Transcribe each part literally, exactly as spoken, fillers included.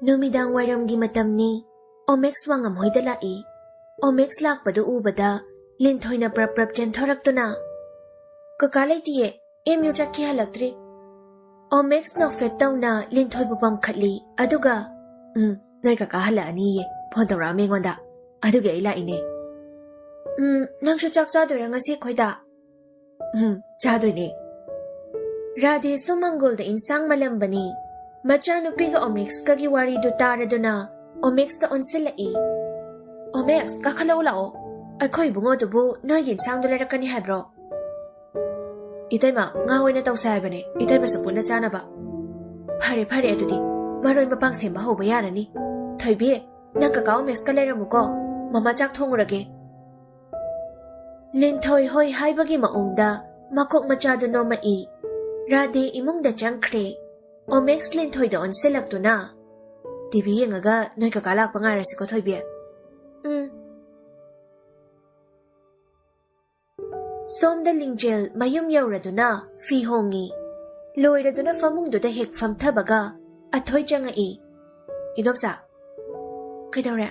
ꯅꯨꯃꯤꯗꯥꯡ ꯋꯥꯏꯔꯝꯒꯤ ꯃꯇꯝꯅꯤ꯫ ꯑꯣꯃꯦꯛꯁ ꯋꯥꯉꯝꯍꯣꯏꯗ ꯂꯥꯛꯏ꯫ ꯑꯣꯃꯦꯛꯁ ꯂꯥꯛꯄꯗꯨ ꯎꯕꯗ ꯂꯤꯟꯊꯣꯏꯅ ꯄ꯭ꯔꯞ ꯄ꯭ꯔꯞ ꯆꯦꯟꯊꯣꯔꯛꯇꯨꯅ, "ꯀꯀꯥ ꯂꯩꯇꯤꯌꯦ, ꯑꯦꯝ ꯌꯨ ꯆꯠꯈꯤ ꯍꯜꯂꯛꯇ꯭ꯔꯤ꯫" ꯑꯣꯃꯦꯛꯁ ꯅꯣꯛꯐꯦꯠ ꯇꯧꯅ ꯂꯤꯟꯊꯣꯏꯕꯨ ꯄꯝꯈꯠꯂꯤ, ꯑꯗꯨꯒ, "ꯎꯝ, ꯅꯣꯏ ꯀꯀꯥ ꯍꯜꯂꯛꯑꯅꯤꯌꯦ, ꯐꯣꯟ ꯇꯧꯔꯛꯑꯝꯃꯦ ꯑꯩꯉꯣꯟꯗ, ꯑꯗꯨꯒꯤ ꯑꯩ ꯂꯥꯛꯏꯅꯦ꯫" "ꯎꯝ, ꯅꯪꯁꯨ ꯆꯥꯛ ꯆꯥꯗꯣꯏꯔꯥ ꯉꯁꯤ ꯑꯩꯈꯣꯏꯗ?" "ꯎꯝ, ꯆꯥꯗꯣꯏꯅꯦ꯫" ꯔꯥꯙꯦꯁꯨ ꯃꯪꯒꯣꯜꯗ ꯏꯟꯁꯥꯡ ꯃꯜꯂꯝꯕꯅꯤ꯫ ꯃꯆꯥꯅꯨꯄꯤꯒ ꯑꯣꯃꯦꯛꯁꯀꯒꯤ ꯋꯥꯔꯤꯗꯨ ꯇꯥꯔꯗꯨꯅ ꯑꯣꯃꯦꯛꯁꯇ ꯑꯣꯟꯁꯤꯜꯂꯛꯏ꯫ "ꯑꯣꯃꯦꯛꯁ, ꯀꯥꯈꯠꯂꯛꯎ ꯂꯥꯛꯑꯣ꯫ ꯑꯩꯈꯣꯏ ꯏꯕꯨꯡꯉꯣꯗꯨꯕꯨ ꯅꯣꯏꯒꯤ ꯏꯟꯁꯥꯡꯗꯣ ꯂꯩꯔꯛꯀꯅꯤ ꯍꯥꯏꯕ꯭ꯔꯣ?" "ꯏꯇꯩꯃ, ꯉꯥ ꯑꯣꯏꯅ ꯇꯧꯁꯦ ꯍꯥꯏꯕꯅꯦ, ꯏꯇꯩꯃꯁꯨ ꯄꯨꯟꯅ ꯆꯥꯅꯕ꯫" "ꯐꯔꯦ, ꯐꯔꯦ, ꯑꯗꯨꯗꯤ ꯃꯔꯣꯏ ꯃꯄꯥꯡ ꯁꯦꯝꯕ ꯍꯧꯕ ꯌꯥꯔꯅꯤ꯫ ꯊꯣꯏꯕꯤ, ꯅꯪ ꯀꯀꯥ ꯑꯣꯃꯦꯛꯁꯀ ꯂꯩꯔꯝꯃꯨꯀꯣ, ꯃꯃꯥ ꯆꯥꯛ ꯊꯣꯡꯉꯨꯔꯒꯦ꯫" ꯂꯤꯟꯊꯣꯏ ꯍꯣꯏ ꯍꯥꯏꯕꯒꯤ ꯃꯑꯣꯡꯗ ꯃꯀꯣꯛ ꯃꯆꯥꯗꯨ ꯅꯣꯝꯃꯛꯏ꯫ ꯔꯥꯙꯦ ꯏꯃꯨꯡꯗ ꯆꯪꯈ꯭ꯔꯦ꯫ ꯑꯣꯃꯦꯛꯁ ꯂꯤꯟꯊꯣꯏꯗ ꯑꯣꯟꯁꯤꯜꯂꯛꯇꯨꯅ, "ꯇꯤ ꯚꯤ ꯌꯦꯡꯉꯒ ꯅꯣꯏ ꯀꯀꯥ ꯂꯥꯛꯄ ꯉꯥꯏꯔꯁꯤꯀꯣ, ꯊꯣꯏꯕꯤ꯫" "ꯎꯝ꯫" ꯁꯣꯝꯗ ꯂꯤꯡꯖꯦꯜ ꯃꯌꯨꯝ ꯌꯧꯔꯗꯨꯅ ꯐꯤ ꯍꯣꯡꯉꯤ꯫ ꯂꯣꯏꯔꯗꯨꯅ ꯐꯃꯨꯡꯗꯨꯗ ꯍꯦꯛ ꯐꯝꯊꯕꯒ ꯑꯊꯣꯏ ꯆꯪꯉꯛꯏ꯫ "ꯏꯗꯣꯝꯆꯥ꯫" "ꯀꯩꯗꯧꯔꯦ?"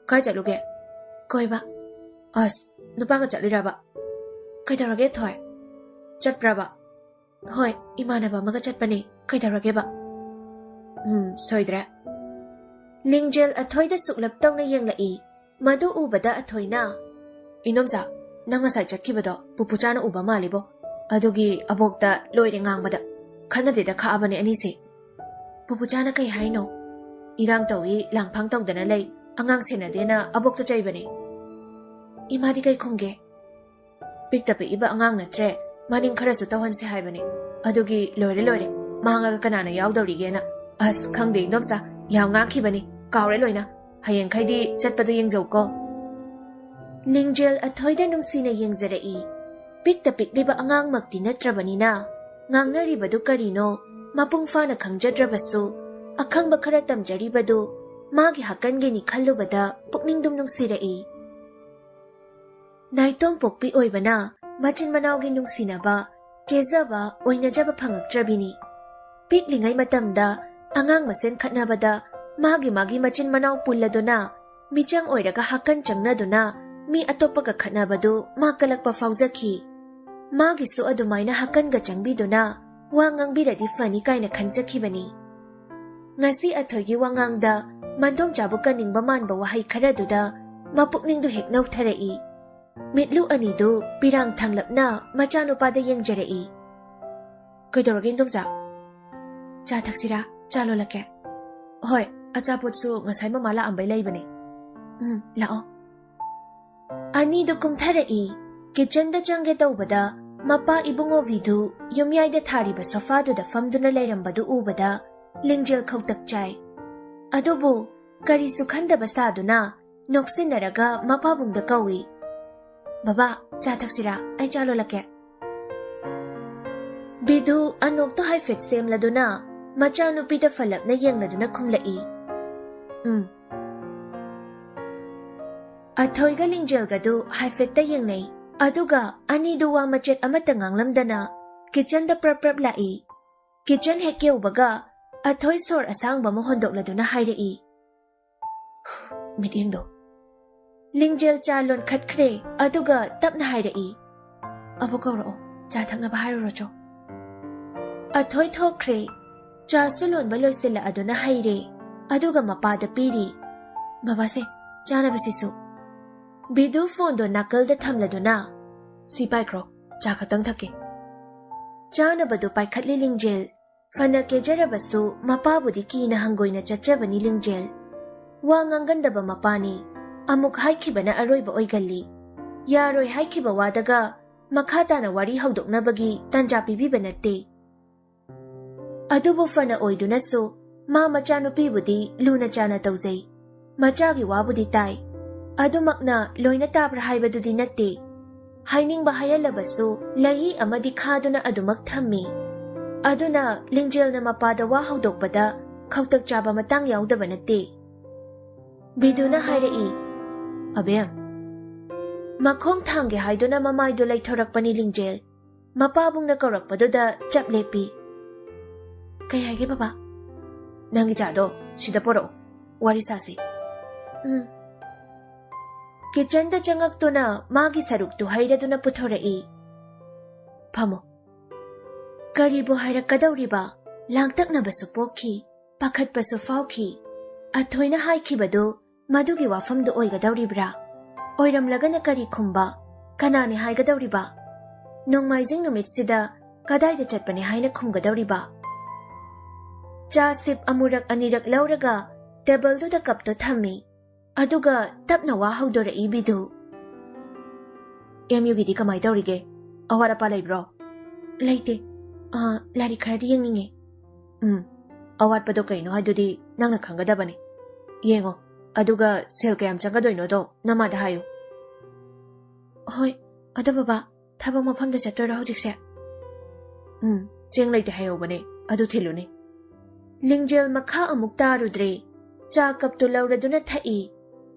"ꯀꯥꯏ ꯆꯠꯂꯨꯒꯦ?" "ꯀꯣꯏꯕ꯫" "ꯑꯁ, ꯅꯨꯄꯥꯒ ꯆꯠꯂꯤꯔꯕ?" "ꯀꯩꯗꯧꯔꯒꯦ, ꯊꯣꯏ?" "ꯆꯠꯄ꯭ꯔꯕ?" "ꯍꯣꯏ, ꯏꯃꯥꯟꯅꯕ ꯑꯃꯒ ꯆꯠꯄꯅꯦ꯫ ꯀꯩꯗꯧꯔꯒꯦꯕ?" "ꯎꯝ, ꯁꯣꯏꯗ꯭ꯔꯦ꯫" ꯂꯤꯡꯖꯦꯜ ꯑꯊꯣꯏꯗ ꯁꯨꯛꯂꯞ ꯇꯧꯅ ꯌꯦꯡꯂꯛꯏ꯫ ꯃꯗꯨ ꯎꯕꯗ ꯑꯊꯣꯏꯅ, "ꯏꯅꯣꯝꯆꯥ, ꯅꯪ ꯉꯁꯥꯏ ꯆꯠꯈꯤꯕꯗꯣ ꯄꯨꯄꯨꯆꯥꯅ ꯎꯕ ꯃꯥꯜꯂꯤꯕꯣ꯫ ꯑꯗꯨꯒꯤ ꯑꯕꯣꯛꯇ ꯂꯣꯏꯔꯦ ꯉꯥꯡꯕꯗ꯫ ꯈꯠꯅꯗꯦꯗ ꯈꯥꯛꯑꯕꯅꯦ ꯑꯅꯤꯁꯦ꯫" "ꯄꯨꯄꯨꯆꯥꯅ ꯀꯩ ꯍꯥꯏꯅꯣ?" "ꯏꯔꯥꯡ ꯇꯧꯏ, ꯂꯥꯡꯐꯥꯡ ꯇꯧꯗꯅ ꯂꯩ, ꯑꯉꯥꯡ ꯁꯦꯟꯅꯗꯦꯅ ꯑꯕꯣꯛꯇ ꯆꯩꯕꯅꯦ꯫" "ꯏꯃꯥꯗꯤ ꯀꯩ ꯈꯨꯝꯒꯦ?" "ꯄꯤꯛꯇ ꯄꯤꯛꯏꯕ ꯑꯉꯥꯡ ꯅꯠꯇ꯭ꯔꯦ, ꯃꯅꯤꯡ ꯈꯔꯁꯨ ꯇꯧꯍꯟꯁꯦ ꯍꯥꯏꯕꯅꯦ꯫ ꯑꯗꯨꯒꯤ ꯂꯣꯏꯔꯦ ꯂꯣꯏꯔꯦ, ꯃꯥꯡꯉꯒ ꯀꯅꯥꯅ ꯌꯥꯎꯗꯧꯔꯤꯒꯦꯅ꯫ ꯑꯁ, ꯈꯪꯗꯦ ꯏꯟꯗꯣꯝꯆꯥ, ꯌꯥꯝ ꯉꯥꯡꯈꯤꯕꯅꯤ, ꯀꯥꯎꯔꯦ ꯂꯣꯏꯅ꯫ ꯍꯌꯦꯡꯈꯩꯗꯤ ꯆꯠꯄꯗꯣ ꯌꯦꯡꯖꯧꯀꯣ꯫" ꯂꯤꯡꯖꯦꯜ ꯑꯊꯣꯏꯗ ꯅꯨꯡꯁꯤꯅ ꯌꯦꯡꯖꯔꯛꯏ꯫ ꯄꯤꯛꯇ ꯄꯤꯛꯂꯤꯕ ꯑꯉꯥꯡꯃꯛꯇꯤ ꯅꯠꯇ꯭ꯔꯕꯅꯤꯅ ꯉꯥꯡꯅꯔꯤꯕꯗꯨ ꯀꯔꯤꯅꯣ ꯃꯄꯨꯡ ꯐꯥꯅ ꯈꯪꯖꯗ꯭ꯔꯕꯁꯨ, ꯑꯈꯪꯕ ꯈꯔ ꯇꯝꯖꯔꯤꯕꯗꯨ ꯃꯥꯒꯤ ꯍꯥꯀꯟꯒꯤꯅꯤ ꯈꯜꯂꯨꯕꯗ ꯄꯨꯛꯅꯤꯡꯗꯨꯝ ꯅꯨꯡꯁꯤꯔꯛꯏ꯫ ꯅꯥꯏꯇꯣꯝ ꯄꯣꯛꯄꯤ ꯑꯣꯏꯕꯅ ꯃꯆꯤꯟ ꯃꯅꯥꯎꯒꯤ ꯅꯨꯡꯁꯤꯅꯕ, ꯀꯦꯖꯕ, ꯑꯣꯏꯅꯖꯕ ꯐꯪꯉꯛꯇ꯭ꯔꯕꯤꯅꯤ꯫ ꯄꯤꯛꯂꯤꯉꯩ ꯃꯇꯝꯗ ꯑꯉꯥꯡ ꯃꯁꯦꯟ ꯈꯠꯅꯕꯗ ꯃꯥꯒꯤ ꯃꯥꯒꯤ ꯃꯆꯤꯟ ꯃꯅꯥꯎ ꯄꯨꯜꯂꯗꯨꯅ ꯃꯤꯆꯪ ꯑꯣꯏꯔꯒ ꯍꯥꯀꯟ ꯆꯪꯅꯗꯨꯅ ꯃꯤ ꯑꯇꯣꯞꯄꯒ ꯈꯠꯅꯕꯗꯨ ꯃꯥ ꯀꯂꯛꯄ ꯐꯥꯎꯖꯈꯤ꯫ ꯃꯥꯒꯤꯁꯨ ꯑꯗꯨꯃꯥꯏꯅ ꯍꯥꯀꯟꯒ ꯆꯪꯕꯤꯗꯨꯅ ꯋꯥ ꯉꯥꯡꯕꯤꯔꯗꯤ ꯐꯅꯤ ꯀꯥꯏꯅ ꯈꯟꯖꯈꯤꯕꯅꯤ꯫ ꯉꯁꯤ ꯑꯊꯣꯏꯒꯤ ꯋꯥꯉꯥꯡꯗ ꯃꯟꯗꯣꯝꯆꯥꯕꯨ ꯀꯟꯅꯤꯡꯕ ꯃꯥꯟꯕ ꯋꯥꯍꯩ ꯈꯔꯗꯨꯗ ꯃꯄꯨꯛꯅꯤꯡꯗꯨ ꯍꯦꯛ ꯅꯧꯊꯔꯛꯏ꯫ ꯃꯤꯠꯂꯨ ꯑꯅꯤꯗꯨ ꯄꯤꯔꯥꯡ ꯊꯥꯡꯂꯞꯅ ꯃꯆꯥꯅꯨꯄꯥꯗ ꯌꯦꯡꯖꯔꯛꯏ꯫ "ꯀꯩꯗꯧꯔꯒꯦ, ꯏꯟꯗꯣꯝꯆꯥ? ꯆꯥ ꯊꯛꯁꯤꯔꯥ? ꯆꯥ ꯂꯣꯜꯂꯛꯀꯦ?" "ꯍꯣꯏ, ꯑꯆꯥꯄꯣꯠꯁꯨ ꯉꯁꯥꯏ ꯃꯃꯥ ꯂꯥꯛꯑꯝꯕꯩ ꯂꯩꯕꯅꯦ꯫" "ꯎꯝ, ꯂꯥꯛꯑꯣ꯫" ꯑꯅꯤꯗꯨ ꯀꯨꯝꯊꯔꯛꯏ꯫ ꯀꯤꯠꯆꯟꯗ ꯆꯪꯒꯦ ꯇꯧꯕꯗ ꯃꯄꯥ ꯏꯕꯨꯡꯉꯣ ꯚꯤꯗꯨ ꯌꯨꯝꯌꯥꯏꯗ ꯊꯥꯔꯤꯕ ꯁꯣꯐꯥꯗꯨꯗ ꯐꯝꯗꯨꯅ ꯂꯩꯔꯝꯕꯗꯨ ꯎꯕꯗ ꯂꯤꯡꯖꯦꯜ ꯈꯧꯇꯛ ꯆꯥꯏ꯫ ꯑꯗꯨꯕꯨ ꯀꯔꯤꯁꯨ ꯈꯟꯗꯕ ꯁꯥꯗꯨꯅ ꯅꯣꯛꯁꯤꯟꯅꯔꯒ ꯃꯄꯥꯕꯨꯡꯗ ꯀꯧꯏ, "ꯕꯕꯥ, ꯆꯥ ꯊꯛꯁꯤꯔꯥ? ꯑꯩ ꯆꯥ ꯂꯣꯜꯂꯛꯀꯦ꯫" ꯕꯤꯗꯨ ꯑꯅꯣꯛꯇꯣ ꯍꯥꯏꯐꯦꯠ ꯁꯦꯝꯂꯗꯨꯅ ꯃꯆꯥꯅꯨꯄꯤꯗ ꯐꯜꯂꯞꯅ ꯌꯦꯡꯂꯗꯨꯅ ꯈꯨꯝꯂꯛꯏ, "ꯎꯝ꯫" ꯑꯊꯣꯏꯒ ꯂꯤꯡꯖꯦꯜꯒꯗꯨ ꯍꯥꯏꯐꯦꯠꯇ ꯌꯦꯡꯅꯩ꯫ ꯑꯗꯨꯒ ꯑꯅꯤꯗꯨ ꯋꯥ ꯃꯆꯦꯠ ꯑꯃꯠꯇ ꯉꯥꯡꯂꯝꯗꯅ ꯀꯤꯠꯆꯟꯗ ꯄ꯭ꯔꯞ ꯄ꯭ꯔꯞ ꯂꯥꯛꯏ꯫ ꯀꯤꯠꯆꯟ ꯍꯦꯛ ꯌꯧꯕꯒ ꯑꯊꯣꯏ ꯁꯣꯔ ꯑꯁꯥꯡꯕ ꯑꯃ ꯍꯣꯟꯗꯣꯛꯂꯗꯨꯅ ꯍꯥꯏꯔꯛꯏ, "ꯃꯤꯠꯌꯦꯡꯗꯣ꯫" ꯂꯤꯡꯖꯦꯜ ꯆꯥ ꯂꯣꯟꯈꯠꯈ꯭ꯔꯦ, ꯑꯗꯨꯒ ꯇꯞꯅ ꯍꯥꯏꯔꯛꯏ, "ꯑꯕꯣꯛ ꯀꯧꯔꯛꯑꯣ, ꯆꯥ ꯊꯛꯅꯕ ꯍꯥꯏꯔꯨꯔꯣ ꯆꯣ꯫" ꯑꯊꯣꯏ ꯊꯣꯛꯈ꯭ꯔꯦ꯫ ꯆꯥꯁꯨ ꯂꯣꯟꯕ ꯂꯣꯏꯁꯤꯜꯂꯛꯑꯗꯨꯅ ꯍꯩꯔꯦ, ꯑꯗꯨꯒ ꯃꯄꯥꯗ ꯄꯤꯔꯤ, "ꯕꯕꯥꯁꯦ, ꯆꯥꯅꯕꯁꯤꯁꯨ꯫" ꯕꯤꯗꯨ ꯐꯣꯟꯗꯣ ꯅꯥꯀꯜꯗ ꯊꯝꯂꯗꯨꯅ, "ꯁꯤ ꯄꯥꯏꯈ꯭ꯔꯣ, ꯆꯥ ꯈꯛꯇꯪ ꯊꯛꯀꯦ꯫" ꯆꯥꯅꯕꯗꯨ ꯄꯥꯏꯈꯠꯂꯤ ꯂꯤꯡꯖꯦꯜ꯫ ꯐꯅ ꯀꯦꯖꯔꯕꯁꯨ ꯃꯄꯥꯕꯨꯗꯤ ꯀꯤꯅ ꯍꯪꯒꯣꯏꯅ ꯆꯠꯆꯕꯅꯤ ꯂꯤꯡꯖꯦꯜ꯫ ꯋꯥ ꯉꯥꯡꯒꯟꯗꯕ ꯃꯄꯥꯅꯤ꯫ ꯑꯃꯨꯛ ꯍꯥꯏꯈꯤꯕꯅ ꯑꯔꯣꯏꯕ ꯑꯣꯏꯒꯜꯂꯤ꯫ ꯌꯥꯔꯣꯏ ꯍꯥꯏꯈꯤꯕ ꯋꯥꯗꯒ ꯃꯈꯥ ꯇꯥꯅ ꯋꯥꯔꯤ ꯍꯧꯗꯣꯛꯅꯕꯒꯤ ꯇꯥꯟꯖꯥ ꯄꯤꯕꯤꯕ ꯅꯠꯇꯦ꯫ ꯑꯗꯨꯕꯨ ꯐꯅ ꯑꯣꯏꯗꯨꯅꯁꯨ ꯃꯥ ꯃꯆꯥꯅꯨꯄꯤꯕꯨꯗꯤ ꯂꯨꯅ ꯆꯥꯅ ꯇꯧꯖꯩ꯫ ꯃꯆꯥꯒꯤ ꯋꯥꯕꯨꯗꯤ ꯇꯥꯏ꯫ ꯑꯗꯨꯃꯛꯅ ꯂꯣꯏꯅ ꯇꯥꯕ꯭ꯔꯥ ꯍꯥꯏꯕꯗꯨꯗꯤ ꯅꯠꯇꯦ꯫ ꯍꯥꯏꯅꯤꯡꯕ ꯍꯥꯏꯍꯜꯂꯕꯁꯨ ꯂꯩꯏ ꯑꯃꯗꯤ ꯈꯥꯗꯨꯅ ꯑꯗꯨꯃꯛ ꯊꯝꯃꯤ꯫ ꯑꯗꯨꯅ ꯂꯤꯡꯖꯦꯜꯅ ꯃꯄꯥꯗ ꯋꯥ ꯍꯧꯗꯣꯛꯄꯗ ꯈꯧꯇꯛ ꯆꯥꯕ ꯃꯇꯥꯡ ꯌꯥꯎꯗꯕ ꯅꯠꯇꯦ꯫ ꯕꯤꯗꯨꯅ ꯍꯥꯏꯔꯛꯏ, "ꯑꯕꯦꯝ꯫" ꯃꯈꯣꯡ ꯊꯥꯡꯒꯦ ꯍꯥꯏꯗꯨꯅ ꯃꯃꯥꯏꯗꯨ ꯂꯩꯊꯣꯔꯛꯄꯅꯤ ꯂꯤꯡꯖꯦꯜ꯫ ꯃꯄꯥꯕꯨꯡꯅ ꯀꯧꯔꯛꯄꯗꯨꯗ ꯆꯞ ꯂꯦꯞꯄꯤ꯫ "ꯀꯩ ꯍꯥꯏꯒꯦ ꯕꯕꯥ?" ꯅꯪꯒꯤ ꯆꯥꯗꯣ ꯁꯤꯗ ꯄꯣꯔꯛꯑꯣ, ꯋꯥꯔꯤ ꯁꯥꯁꯤ꯫ ꯎꯝ꯫ ꯀꯤꯆꯟꯗ ꯆꯪꯉꯛꯇꯨꯅ ꯃꯥꯒꯤ ꯁꯔꯨꯛꯇꯨ ꯍꯩꯔꯗꯨꯅ ꯄꯨꯊꯣꯔꯛꯏ꯫ ꯐꯝꯃꯣ꯫ ꯀꯔꯤꯕꯨ ꯍꯥꯏꯔꯛꯀꯗꯧꯔꯤꯕ? ꯂꯥꯡꯇꯛꯅꯕꯁꯨ ꯄꯣꯛꯈꯤ, ꯄꯥꯈꯠꯄꯁꯨ ꯐꯥꯎꯈꯤ꯫ ꯑꯊꯣꯏꯅ ꯍꯥꯏꯈꯤꯕꯗꯨ ꯃꯗꯨꯒꯤ ꯋꯥꯐꯝꯗꯨ ꯑꯣꯏꯒꯗꯧꯔꯤꯕ꯭ꯔꯥ? ꯑꯣꯏꯔꯝꯂꯒꯅ ꯀꯔꯤ ꯈꯨꯝꯕ? ꯀꯅꯥꯅꯤ ꯍꯥꯏꯒꯗꯧꯔꯤꯕ? ꯅꯣꯡꯃꯥꯏꯖꯤꯡ ꯅꯨꯃꯤꯠꯁꯤꯗ ꯀꯗꯥꯏꯗ ꯆꯠꯄꯅꯤ ꯍꯥꯏꯅ ꯈꯨꯝꯒꯗꯧꯔꯤꯕ? ꯆꯥ ꯁꯤꯞ ꯑꯃꯨꯔꯛ ꯑꯅꯤꯔꯛ ꯂꯧꯔꯒ ꯇꯦꯕꯜꯗꯨꯗ ꯀꯞꯇꯣ ꯊꯝꯃꯤ꯫ ꯑꯗꯨꯒ ꯇꯞꯅ ꯋꯥ ꯍꯧꯗꯣꯔꯛꯏ ꯕꯤꯗꯨ꯫ "ꯑꯦꯝ ꯌꯨꯒꯤꯗꯤ ꯀꯃꯥꯏ ꯇꯧꯔꯤꯒꯦ? ꯑꯋꯥꯠ ꯑꯄꯥ ꯂꯩꯕ꯭ꯔꯣ?" "ꯂꯩꯇꯦ꯫ ꯑꯥ, ꯂꯥꯏꯔꯤꯛ ꯈꯔꯗꯤ ꯌꯦꯡꯅꯤꯡꯉꯦ꯫" "ꯎꯝ, ꯑꯋꯥꯠꯄꯗꯣ ꯀꯩꯅꯣ ꯍꯥꯏꯗꯨꯗꯤ ꯅꯪꯅ ꯈꯪꯒꯗꯕꯅꯤ꯫ ꯌꯦꯡꯉꯣ, ꯑꯗꯨꯒ ꯁꯦꯜ ꯀꯌꯥꯝ ꯆꯪꯒꯗꯣꯏꯅꯣꯗꯣ ꯅꯃꯥꯗ ꯍꯥꯏꯌꯨ꯫" "ꯍꯣꯏ꯫ ꯑꯗꯣ ꯕꯕꯥ, ꯊꯕꯛ ꯃꯐꯝꯗ ꯆꯠꯇꯣꯏꯔꯣ ꯍꯧꯖꯤꯛꯁꯦ?" "ꯎꯝ, ꯆꯦꯡ ꯂꯩꯇꯦ ꯍꯥꯏꯍꯧꯕꯅꯦ, ꯑꯗꯨ ꯊꯤꯜꯂꯨꯅꯦ꯫" ꯂꯤꯡꯖꯦꯜ ꯃꯈꯥ ꯑꯃꯨꯛ ꯇꯥꯔꯨꯗ꯭ꯔꯦ꯫ ꯆꯥ ꯀꯞꯇꯨ ꯂꯧꯔꯗꯨꯅ ꯊꯛꯏ꯫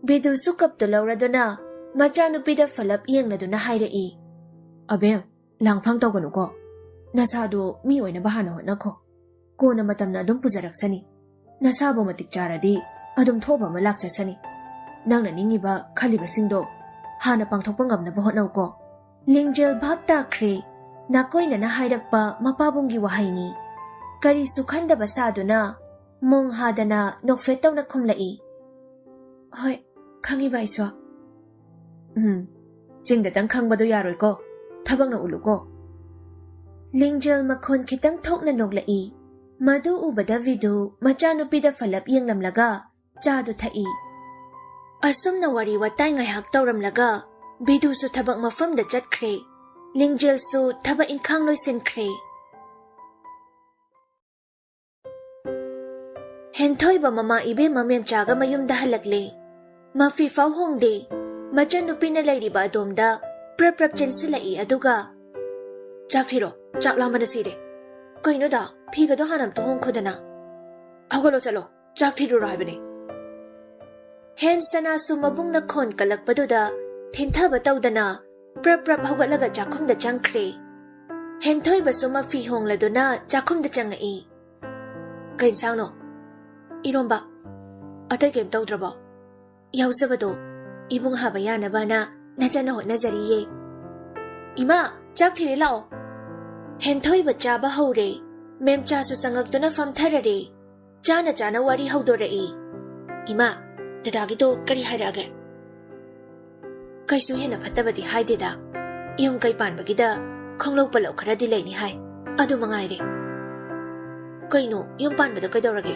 ꯕꯤꯗꯨꯁꯨ ꯀꯞꯇꯨ ꯂꯧꯔꯗꯨꯅ ꯃꯆꯥꯅꯨꯄꯤꯗ ꯐꯂꯞ ꯌꯦꯡꯂꯗꯨꯅ ꯍꯥꯏꯔꯛꯏ꯫ "ꯑꯕꯦꯝ, ꯂꯥꯡꯐꯥꯡ ꯇꯧꯒꯅꯨꯀꯣ꯫ ꯅꯁꯥꯗꯣ ꯃꯤ ꯑꯣꯏꯅꯕ ꯍꯥꯟꯅ ꯍꯣꯠꯅꯈꯣ꯫ ꯀꯣꯟꯅ ꯃꯇꯝꯅ ꯑꯗꯨꯝ ꯄꯨꯖꯔꯛꯁꯅꯤ꯫ ꯅꯁꯥꯕꯨ ꯃꯇꯤꯛ ꯆꯥꯔꯗꯤ ꯑꯗꯨꯝ ꯊꯣꯛꯄ ꯑꯃ ꯂꯥꯛꯆꯁꯅꯤ꯫ ꯅꯪꯅ ꯅꯤꯡꯉꯤꯕ ꯈꯜꯂꯤꯕꯁꯤꯡꯗꯣ ꯍꯥꯟꯅ ꯄꯥꯡꯊꯣꯛꯄ ꯉꯝꯅꯕ ꯍꯣꯠꯅꯧꯀꯣ꯫" ꯂꯤꯡꯖꯦꯜ ꯚꯥꯞ ꯇꯥꯈ꯭ꯔꯦ꯫ ꯅꯥꯀꯣꯏꯅꯅ ꯍꯥꯏꯔꯛꯄ ꯃꯄꯥꯕꯨꯡꯒꯤ ꯋꯥꯍꯩꯅꯤ꯫ ꯀꯔꯤꯁꯨ ꯈꯟꯗꯕ ꯁꯥꯗꯨꯅ ꯃꯣꯡ ꯍꯥꯗꯅ ꯅꯣꯛꯐꯦꯠ ꯇꯧꯅ ꯈꯨꯝꯂꯛꯏ꯫ "ꯍꯣꯏ, ꯈꯪꯉꯤꯕ ꯑꯩꯁꯨ꯫" "ꯎꯝ, ꯆꯤꯟꯗꯇꯪ ꯈꯪꯕꯗꯣ ꯌꯥꯔꯣꯏꯀꯣ, ꯊꯕꯛꯅ ꯎꯠꯂꯨꯀꯣ꯫" ꯂꯤꯡꯖꯦꯜ ꯃꯈꯣꯟ ꯈꯤꯇꯪ ꯊꯣꯛꯅ ꯅꯣꯛꯂꯛꯏ꯫ ꯃꯗꯨ ꯎꯕꯗ ꯕꯤꯗꯨ ꯃꯆꯥꯅꯨꯄꯤꯗ ꯐꯂꯞ ꯌꯦꯡꯂꯝꯂꯒ ꯆꯥꯗꯨ ꯊꯛꯏ꯫ ꯑꯁꯨꯝꯅ ꯋꯥꯔꯤ ꯋꯥꯇꯥꯏ ꯉꯥꯏꯍꯥꯛ ꯇꯧꯔꯝꯂꯒ ꯕꯤꯗꯨꯁꯨ ꯊꯕꯛ ꯃꯐꯝꯗ ꯆꯠꯈ꯭ꯔꯦ꯫ ꯂꯤꯡꯖꯦꯜꯁꯨ ꯊꯕꯛ ꯏꯪꯈꯥꯡ ꯂꯣꯏꯁꯤꯟꯈ꯭ꯔꯦ꯫ ꯍꯦꯟꯊꯣꯏꯕ ꯃꯃꯥ ꯏꯕꯦꯝꯃ ꯃꯦꯝꯆꯥꯒ ꯃꯌꯨꯝꯗ ꯍꯜꯂꯛꯂꯦ꯫ ꯃꯐꯤ ꯐꯥꯎ ꯍꯣꯡꯗꯦ꯫ ꯃꯆꯟꯅꯨꯄꯤꯅ ꯂꯩꯔꯤꯕ ꯑꯗꯣꯝꯗ ꯄ꯭ꯔꯞ ꯄ꯭ꯔꯞ ꯆꯦꯟꯁꯤꯜꯂꯛꯏ ꯑꯗꯨꯒ, "ꯆꯥꯛ ꯊꯤꯔꯣ, ꯆꯥꯛ ꯂꯥꯝꯕꯅ ꯁꯤꯔꯦ꯫" "ꯀꯩꯅꯣꯗ, ꯐꯤꯒꯗꯣ ꯍꯥꯟꯅ ꯑꯝꯇ ꯍꯣꯡꯈꯣꯗꯅ꯫" "ꯍꯧꯒꯠꯂꯣ ꯆꯠꯂꯣ, ꯆꯥꯛ ꯊꯤꯔꯨꯔꯣ ꯍꯥꯏꯕꯅꯦ꯫" ꯍꯦꯟ ꯁꯅꯥꯁꯨ ꯃꯕꯨꯡꯅ ꯈꯣꯟ ꯀꯜꯂꯛꯄꯗꯨꯗ ꯊꯤꯟꯊꯕ ꯇꯧꯗꯅ ꯄ꯭ꯔꯞ ꯄ꯭ꯔꯞ ꯍꯧꯒꯠꯂꯒ ꯆꯥꯛꯈꯨꯝꯗ ꯆꯪꯈ꯭ꯔꯦ꯫ ꯍꯦꯟꯊꯣꯏꯕꯁꯨ ꯃꯐꯤ ꯍꯣꯡꯂꯗꯨꯅ ꯆꯥꯛꯈꯨꯝꯗ ꯆꯪꯉꯛꯏ꯫ "ꯀꯩ ꯏꯟꯁꯥꯡꯅꯣ? ꯏꯔꯣꯝꯕ꯫ ꯑꯇꯩ ꯀꯩꯝ ꯇꯧꯗ꯭ꯔꯕꯣ? ꯌꯥꯎꯖꯕꯗꯣ ꯏꯕꯨꯡ ꯍꯥꯕ ꯌꯥꯅꯕꯅ ꯅꯆꯟꯅ ꯍꯣꯠꯅꯖꯔꯤꯌꯦ꯫ ꯏꯃꯥ, ꯆꯥꯛ ꯊꯤꯔꯦ ꯂꯥꯛꯑꯣ꯫ ꯍꯦꯟꯊꯣꯏꯕ ꯆꯥꯕ ꯍꯧꯔꯦ꯫ ꯃꯦꯝꯆꯥꯁꯨ ꯆꯪꯉꯛꯇꯨꯅ ꯐꯝꯊꯔꯔꯦ꯫ ꯆꯥꯅ ꯆꯥꯅ ꯋꯥꯔꯤ ꯍꯧꯗꯣꯔꯛꯏ꯫ ꯏꯃꯥ, ꯗꯗꯥꯒꯤꯗꯣ ꯀꯔꯤ ꯍꯥꯏꯔꯛꯑꯒꯦ? ꯀꯩꯁꯨ ꯍꯦꯟꯅ ꯐꯠꯇꯕꯗꯤ ꯍꯥꯏꯗꯦꯗ꯫ ꯌꯨꯝ ꯀꯩ ꯄꯥꯟꯕꯒꯤꯗ ꯈꯣꯡꯂꯧ ꯄꯜꯂꯧ ꯈꯔꯗꯤ ꯂꯩꯅꯤ ꯍꯥꯏ꯫ ꯑꯗꯨ ꯃꯉꯥꯏꯔꯦ꯫ ꯀꯩꯅꯣ, ꯌꯨꯝ ꯄꯥꯟꯕꯗ ꯀꯩꯗꯧꯔꯒꯦ?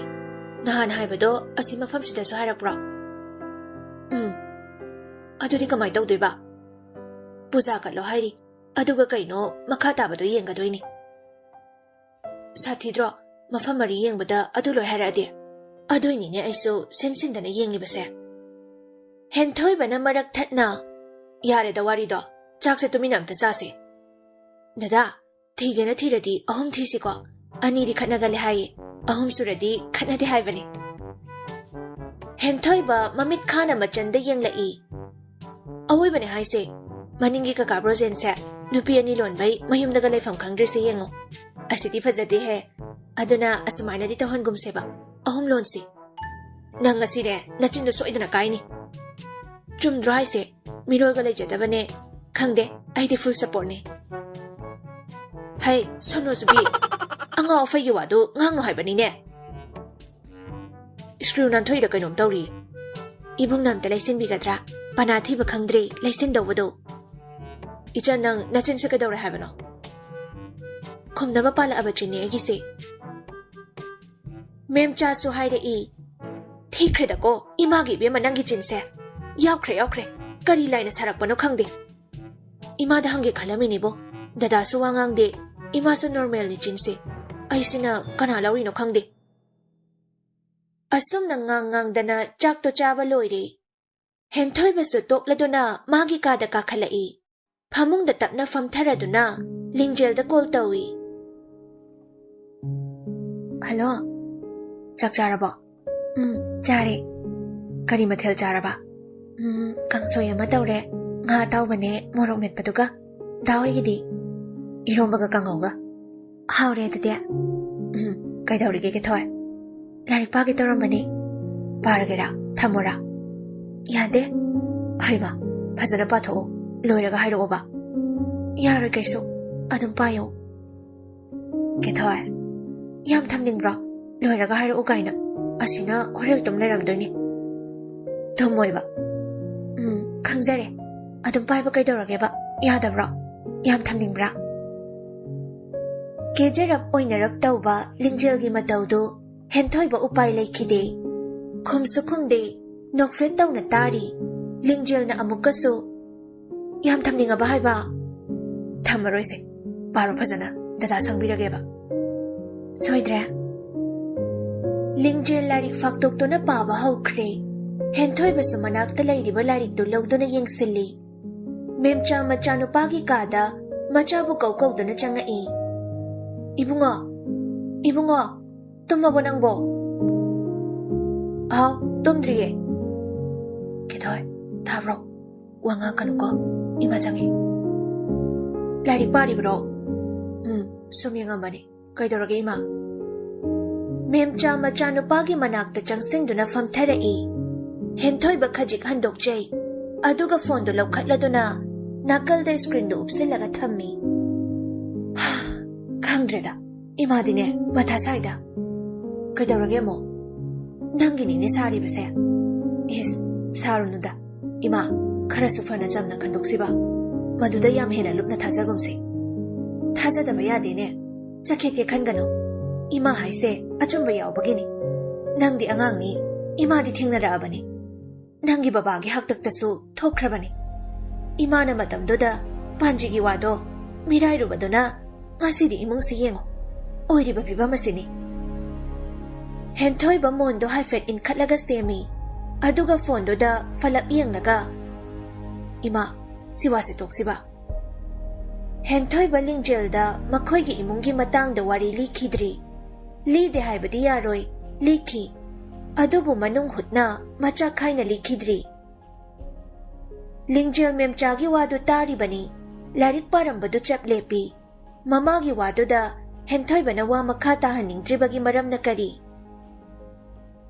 ꯅꯍꯥꯟ ꯍꯥꯏꯕꯗꯣ ꯑꯁꯤ ꯃꯐꯝꯁꯤꯗꯁꯨ ꯍꯥꯏꯔꯛꯄ꯭ꯔꯣ? ꯎꯝ꯫ ꯑꯗꯨꯗꯤ ꯀꯃꯥꯏ ꯇꯧꯗꯣꯏꯕ? ꯄꯨꯖꯥ ꯀꯠꯂꯣ ꯍꯥꯏꯔꯤ꯫ ꯑꯗꯨꯒ ꯀꯩꯅꯣ, ꯃꯈꯥ ꯇꯥꯕꯗꯣ ꯌꯦꯡꯒꯗꯣꯏꯅꯤ꯫ ꯁꯥꯊꯤꯗ꯭ꯔꯣ? ꯃꯐꯝ ꯃꯔꯤ ꯌꯦꯡꯕꯗ ꯑꯗꯨ ꯂꯣꯏ ꯍꯥꯏꯔꯛꯑꯗꯤ? ꯑꯗꯨꯏꯅꯤꯅꯦ ꯑꯩꯁꯨ ꯁꯤꯟ ꯁꯤꯟꯗꯅ ꯌꯦꯡꯉꯤꯕꯁꯦ꯫ ꯍꯦꯟꯊꯣꯏꯕꯅ ꯃꯔꯛ ꯊꯠꯅ, "ꯌꯥꯔꯦꯗ ꯋꯥꯔꯤꯗꯣ, ꯆꯥꯛꯁꯦ ꯇꯨꯃꯤꯟꯅ ꯑꯝꯇ ꯆꯥꯁꯦ꯫ ꯗꯗꯥ, ꯊꯤꯒꯦꯅ ꯊꯤꯔꯗꯤ ꯑꯍꯨꯝ ꯊꯤꯁꯤꯀꯣ꯫ ꯑꯅꯤꯗꯤ ꯈꯠꯅꯒꯜꯂꯦ ꯍꯥꯏꯌꯦ, ꯑꯍꯨꯝ ꯁꯨꯔꯗꯤ ꯈꯠꯅꯗꯦ ꯍꯥꯏꯕꯅꯤ"꯫ ꯍꯦꯟꯊꯣꯏꯕ ꯃꯃꯤꯠ ꯈꯥꯅ ꯃꯆꯟꯗ ꯌꯦꯡꯂꯛꯏ꯫ ꯑꯋꯣꯏꯕꯅꯦ ꯍꯥꯏꯁꯦ, ꯃꯅꯤꯡꯒꯤ ꯀꯀꯥ ꯕ꯭ꯔꯣꯖꯦꯟꯁꯦ ꯅꯨꯄꯤ ꯑꯅꯤ ꯂꯣꯟꯕꯩ ꯃꯌꯨꯝꯗꯒ ꯂꯩꯐꯝ ꯈꯪꯗ꯭ꯔꯤꯁꯦ ꯌꯦꯡꯉꯣ꯫ ꯑꯁꯤꯗꯤ ꯐꯖꯗꯦꯍꯦ꯫ ꯑꯗꯨꯅ ꯑꯁꯨꯃꯥꯏꯅꯗꯤ ꯇꯧꯍꯟꯒꯨꯝꯁꯦꯕ, ꯑꯍꯨꯝ ꯂꯣꯟꯁꯤ꯫ ꯅꯪ ꯉꯁꯤꯅꯦ ꯅꯆꯤꯟꯗꯣ ꯁꯣꯏꯗꯅ ꯀꯥꯏꯅꯤ꯫ ꯆꯨꯝꯗ꯭ꯔꯣ ꯍꯥꯏꯁꯦ? ꯃꯤꯔꯣꯜꯒ ꯂꯩꯖꯗꯕꯅꯦ꯫ ꯈꯪꯗꯦ, ꯑꯩꯗꯤ full supportꯅꯦ꯫ ꯍꯩ, ꯁꯣꯅꯣ ꯆꯨꯕꯤ, ꯑꯉꯥꯎ ꯑꯐꯩꯒꯤ ꯋꯥꯗꯨ ꯉꯥꯡꯅꯨ ꯍꯥꯏꯕꯅꯤꯅꯦ꯫ Screw ꯅꯥꯟꯊꯣꯛꯏꯔ ꯀꯩꯅꯣꯝ ꯇꯧꯔꯤ꯫ ꯏꯕꯨꯡꯅ ꯑꯝꯇ ꯂꯩꯁꯤꯟꯕꯤꯒꯗ꯭ꯔꯥ? ꯄꯅꯥ ꯊꯤꯕ ꯈꯪꯗ꯭ꯔꯦ ꯂꯩꯁꯤꯟꯗꯧꯕꯗꯣ꯫ ꯏꯆꯟ, ꯅꯪ ꯅꯆꯤꯟꯁꯦ ꯀꯩꯗꯧꯔꯦ ꯍꯥꯏꯕꯅꯣ? ꯈꯨꯝꯅꯕ ꯄꯥꯜꯂꯛꯑꯕ ꯆꯤꯟꯅꯦ ꯑꯩꯒꯤꯁꯦ꯫ ꯃꯦꯝꯆꯥꯁꯨ ꯍꯥꯏꯔꯛꯏ, "ꯊꯤꯈ꯭ꯔꯦꯗꯀꯣ ꯏꯃꯥꯒꯤ ꯏꯕꯦꯝꯃ ꯅꯪꯒꯤ ꯆꯤꯟꯁꯦ꯫ ꯌꯥꯎꯈ꯭ꯔꯦ, ꯌꯥꯎꯈ꯭ꯔꯦ꯫ ꯀꯔꯤ ꯂꯥꯏꯅ ꯁꯥꯔꯛꯄꯅꯣ ꯈꯪꯗꯦ"꯫ ꯏꯃꯥꯗ ꯍꯪꯒꯦ ꯈꯜꯂꯝꯃꯤꯅꯦꯕꯣ꯫ ꯗꯗꯥꯁꯨ ꯋꯥ ꯉꯥꯡꯗꯦ, ꯏꯃꯥꯁꯨ normalꯅꯤ ꯆꯤꯟꯁꯦ꯫ ꯑꯩꯁꯤꯅ ꯀꯅꯥ ꯂꯧꯔꯤꯅꯣ ꯈꯪꯗꯦ꯫ ꯑꯁꯨꯝꯅ ꯉꯥꯡ ꯉꯥꯡꯗꯅ ꯆꯥꯛꯇꯣ ꯆꯥꯕ ꯂꯣꯏꯔꯦ꯫ ꯍꯦꯟꯊꯣꯏꯕꯁꯨ ꯇꯣꯛꯂꯗꯨꯅ ꯃꯥꯒꯤ ꯀꯥꯗ ꯀꯥꯈꯠꯂꯛꯏ꯫ ꯐꯃꯨꯡꯗ ꯇꯞꯅ ꯐꯝꯊꯔꯗꯨꯅ ꯂꯤꯡꯖꯦꯜꯗ call ꯇꯧꯏ꯫ "ꯍꯜꯂꯣ, ꯆꯥꯛ ꯆꯥꯔꯕꯣ?" "ꯎꯝ, ꯆꯥꯔꯦ"꯫ "ꯀꯔꯤ ꯃꯊꯦꯜ ꯆꯥꯔꯕ?" "ꯎꯝ, ꯀꯥꯡꯁꯣꯏ ꯑꯃ ꯇꯧꯔꯦ, ꯉꯥ ꯑꯇꯥꯎꯕꯅꯦ, ꯃꯣꯔꯣꯛ ꯃꯦꯠꯄꯗꯨꯒ꯫ ꯗꯥ ꯍꯣꯏꯒꯤꯗꯤ?" "ꯏꯔꯣꯝꯕꯒ ꯀꯥꯡꯉꯧꯒ"꯫ "ꯍꯥꯎꯔꯦ ꯑꯗꯨꯗꯤ"꯫ "ꯎꯝ, ꯀꯩꯗꯧꯔꯤꯒꯦ ꯀꯦꯊꯣꯏ?" ꯂꯥꯏꯔꯤꯛ ꯄꯥꯒꯦ ꯇꯧꯔꯝꯕꯅꯤ꯫ ꯄꯥꯔꯒꯦꯔꯥ? ꯊꯝꯃꯣꯔꯥ? ꯌꯥꯗꯦ꯫ ꯍꯩꯃꯥ, ꯐꯖꯅ ꯄꯥꯊꯣꯛꯑꯣ, ꯂꯣꯏꯔꯒ ꯍꯥꯏꯔꯛꯑꯣꯕ꯫ ꯌꯥꯔꯣꯏ ꯀꯩꯁꯨ, ꯑꯗꯨꯝ ꯄꯥꯏꯌꯣ꯫ ꯀꯦꯊꯣꯏ, ꯌꯥꯝ ꯊꯝꯅꯤꯡꯕ꯭ꯔꯣ? ꯂꯣꯏꯔꯒ ꯍꯥꯏꯔꯛꯎ ꯀꯥꯏꯅ꯫ ꯑꯁꯤꯅ ꯍꯣꯔꯦꯟ ꯇꯨꯝ ꯂꯩꯔꯝꯗꯣꯏꯅꯤ꯫ ꯇꯨꯝꯃꯣꯏꯕ꯫ ꯎꯝ, ꯈꯪꯖꯔꯦ꯫ ꯑꯗꯨꯝ ꯄꯥꯏꯕ ꯀꯩꯗꯧꯔꯒꯦꯕ? ꯌꯥꯗꯕ꯭ꯔꯣ? ꯌꯥꯝ ꯊꯝꯅꯤꯡꯕ꯭ꯔꯥ? ꯀꯦꯖꯔꯞ ꯑꯣꯏꯅꯔꯞ ꯇꯧꯕ ꯂꯤꯡꯖꯦꯜꯒꯤ ꯃꯇꯧꯗꯨ ꯍꯦꯟꯊꯣꯏꯕ ꯎꯄꯥꯏ ꯂꯩꯈꯤꯗꯦ꯫ ꯈꯨꯝꯁꯨ ꯈꯨꯝꯗꯦ, ꯅꯣꯛꯐꯦꯠ ꯇꯧꯅ ꯇꯥꯔꯤ꯫ ꯂꯤꯡꯖꯦꯜꯅ ꯑꯃꯨꯛꯀꯁꯨ, "ꯌꯥꯝ ꯊꯝꯅꯤꯡꯉꯕ ꯍꯥꯏꯕ?" "ꯊꯝꯃꯔꯣꯏꯁꯦ, ꯄꯥꯔꯣ ꯐꯖꯅ, ꯗꯗꯥ ꯁꯪꯕꯤꯔꯒꯦꯕ꯫" ꯁꯣꯏꯗ꯭ꯔꯦ꯫ ꯂꯤꯡꯖꯦꯜ ꯂꯥꯏꯔꯤꯛ ꯐꯥꯛꯇꯣꯛꯇꯨꯅ ꯄꯥꯕ ꯍꯧꯈ꯭ꯔꯦ꯫ ꯍꯦꯟꯊꯣꯏꯕꯁꯨ ꯃꯅꯥꯛꯇ ꯂꯩꯔꯤꯕ ꯂꯥꯏꯔꯤꯛꯇꯨ ꯂꯧꯗꯨꯅ ꯌꯦꯡꯁꯤꯜꯂꯤ꯫ ꯃꯦꯝꯆꯥ ꯃꯆꯥꯅꯨꯄꯥꯒꯤ ꯀꯥꯗ ꯃꯆꯥꯕꯨ ꯀꯧ ꯀꯧꯗꯨꯅ ꯆꯪꯉꯛꯏ꯫ "ꯏꯕꯨꯡꯉꯣ, ꯏꯕꯨꯡꯉꯣ, ꯇꯨꯝꯃꯕꯣ ꯅꯪꯕꯣ?" "ꯑꯥꯎ, ꯇꯨꯝꯗ꯭ꯔꯤꯌꯦ꯫" "ꯀꯦꯊꯣꯏ, ꯇꯥꯕ꯭ꯔꯣ? ꯋꯥ ꯉꯥꯡꯀꯅꯨꯀꯣ, ꯏꯃꯥ ꯆꯪꯉꯤ꯫" "ꯂꯥꯏꯔꯤꯛ ꯄꯥꯔꯤꯕ꯭ꯔꯣ?" "ꯎꯝ, ꯁꯨꯝ ꯌꯦꯡꯉꯝꯕꯅꯤ꯫ ꯀꯩꯗꯧꯔꯒꯦ ꯏꯃꯥ?" ꯃꯦꯝꯆꯥ ꯃꯆꯥꯅꯨꯄꯥꯒꯤ ꯃꯅꯥꯛꯇ ꯆꯪꯁꯤꯟꯗꯨꯅ ꯐꯝꯊꯔꯛꯏ꯫ ꯍꯦꯟꯊꯣꯏꯕ ꯈꯖꯤꯛ ꯍꯟꯗꯣꯛꯆꯩ, ꯑꯗꯨꯒ ꯐꯣꯟꯗꯨ ꯂꯧꯈꯠꯂꯗꯨꯅ ꯅꯥꯀꯜꯗ ꯁ꯭ꯀ꯭ꯔꯤꯟꯗꯨ ꯎꯞꯁꯤꯜꯂꯒ ꯊꯝꯃꯤ꯫ "ꯈꯪꯗ꯭ꯔꯦꯗ, ꯏꯃꯥꯗꯤꯅꯦ ꯃꯊꯥ ꯁꯥꯏꯗ꯫" "ꯀꯩꯗꯧꯔꯒꯦ ꯑꯃꯨꯛ?" "ꯅꯪꯒꯤꯅꯤꯅꯦ ꯁꯥꯔꯤꯕꯁꯦ꯫" "ꯏꯁ, ꯁꯥꯔꯨꯅꯨꯗ ꯏꯃꯥ, ꯈꯔꯁꯨ ꯐꯅ ꯆꯝꯅ ꯈꯟꯗꯣꯛꯁꯤꯕ꯫ ꯃꯗꯨꯗ ꯌꯥꯝ ꯍꯦꯟꯅ ꯂꯨꯞꯅ ꯊꯥꯖꯒꯨꯝꯁꯤ꯫" "ꯊꯥꯖꯗꯕ ꯌꯥꯗꯦꯅꯦ꯫ ꯆꯈꯦꯠ ꯈꯟꯒꯅꯨ꯫ ꯏꯃꯥ ꯍꯥꯏꯁꯦ ꯑꯆꯨꯝꯕ ꯌꯥꯎꯕꯒꯤꯅꯤ꯫ ꯅꯪꯗꯤ ꯑꯉꯥꯡꯅꯤ, ꯏꯃꯥꯗꯤ ꯊꯦꯡꯅꯔꯛꯑꯕꯅꯤ꯫ ꯅꯪꯒꯤ ꯕꯕꯥꯒꯤ ꯍꯥꯛꯇꯛꯇꯁꯨ ꯊꯣꯛꯈ꯭ꯔꯕꯅꯤ꯫ ꯏꯃꯥꯅ ꯃꯇꯝꯗꯨꯗ ꯄꯥꯟꯖꯤꯒꯤ ꯋꯥꯗꯣ ꯃꯤꯔꯥꯏꯔꯨꯕꯗꯨꯅ ꯉꯁꯤꯗꯤ ꯏꯃꯨꯡꯁꯤ ꯌꯦꯡꯉꯨ, ꯑꯣꯏꯔꯤꯕ ꯐꯤꯕꯝ ꯑꯁꯤꯅꯤ꯫" ꯍꯦꯟꯊꯣꯏꯕ ꯃꯣꯟꯗꯣ ꯍꯥꯏꯐꯦꯠ ꯏꯟꯈꯠꯂꯒ ꯁꯦꯝꯃꯤ꯫ ꯑꯗꯨꯒ ꯐꯣꯟꯗꯨꯗ ꯐꯂꯞ ꯌꯦꯡꯂꯒ, "ꯏꯃꯥ, ꯁꯤ ꯋꯥꯁꯦ ꯇꯣꯛꯁꯤꯕ꯫" ꯍꯦꯟꯊꯣꯏꯕ ꯂꯤꯡꯖꯦꯜꯗ ꯃꯈꯣꯏꯒꯤ ꯏꯃꯨꯡꯒꯤ ꯃꯇꯥꯡꯗ ꯋꯥꯔꯤ ꯂꯤꯈꯤꯗ꯭ꯔꯤ꯫ ꯂꯤꯗꯦ ꯍꯥꯏꯕꯗꯤ ꯌꯥꯔꯣꯏ, ꯂꯤꯈꯤ꯫ ꯑꯗꯨꯕꯨ ꯃꯅꯨꯡ ꯍꯨꯠꯅ ꯃꯆꯥ ꯈꯥꯏꯅ ꯂꯤꯈꯤꯗ꯭ꯔꯤ꯫ ꯂꯤꯡꯖꯦꯜ ꯃꯦꯝꯆꯥꯒꯤ ꯋꯥꯗꯨ ꯇꯥꯔꯤꯕꯅꯤ꯫ ꯂꯥꯏꯔꯤꯛ ꯄꯥꯔꯝꯕꯗꯨ ꯆꯞ ꯂꯦꯞꯄꯤ꯫ ꯃꯃꯥꯒꯤ ꯋꯥꯗꯨꯗ ꯍꯦꯟꯊꯣꯏꯕꯅ ꯋꯥ ꯃꯈꯥ ꯇꯥꯍꯟꯅꯤꯡꯗ꯭ꯔꯤꯕꯒꯤ ꯃꯔꯝꯅ ꯀꯔꯤ?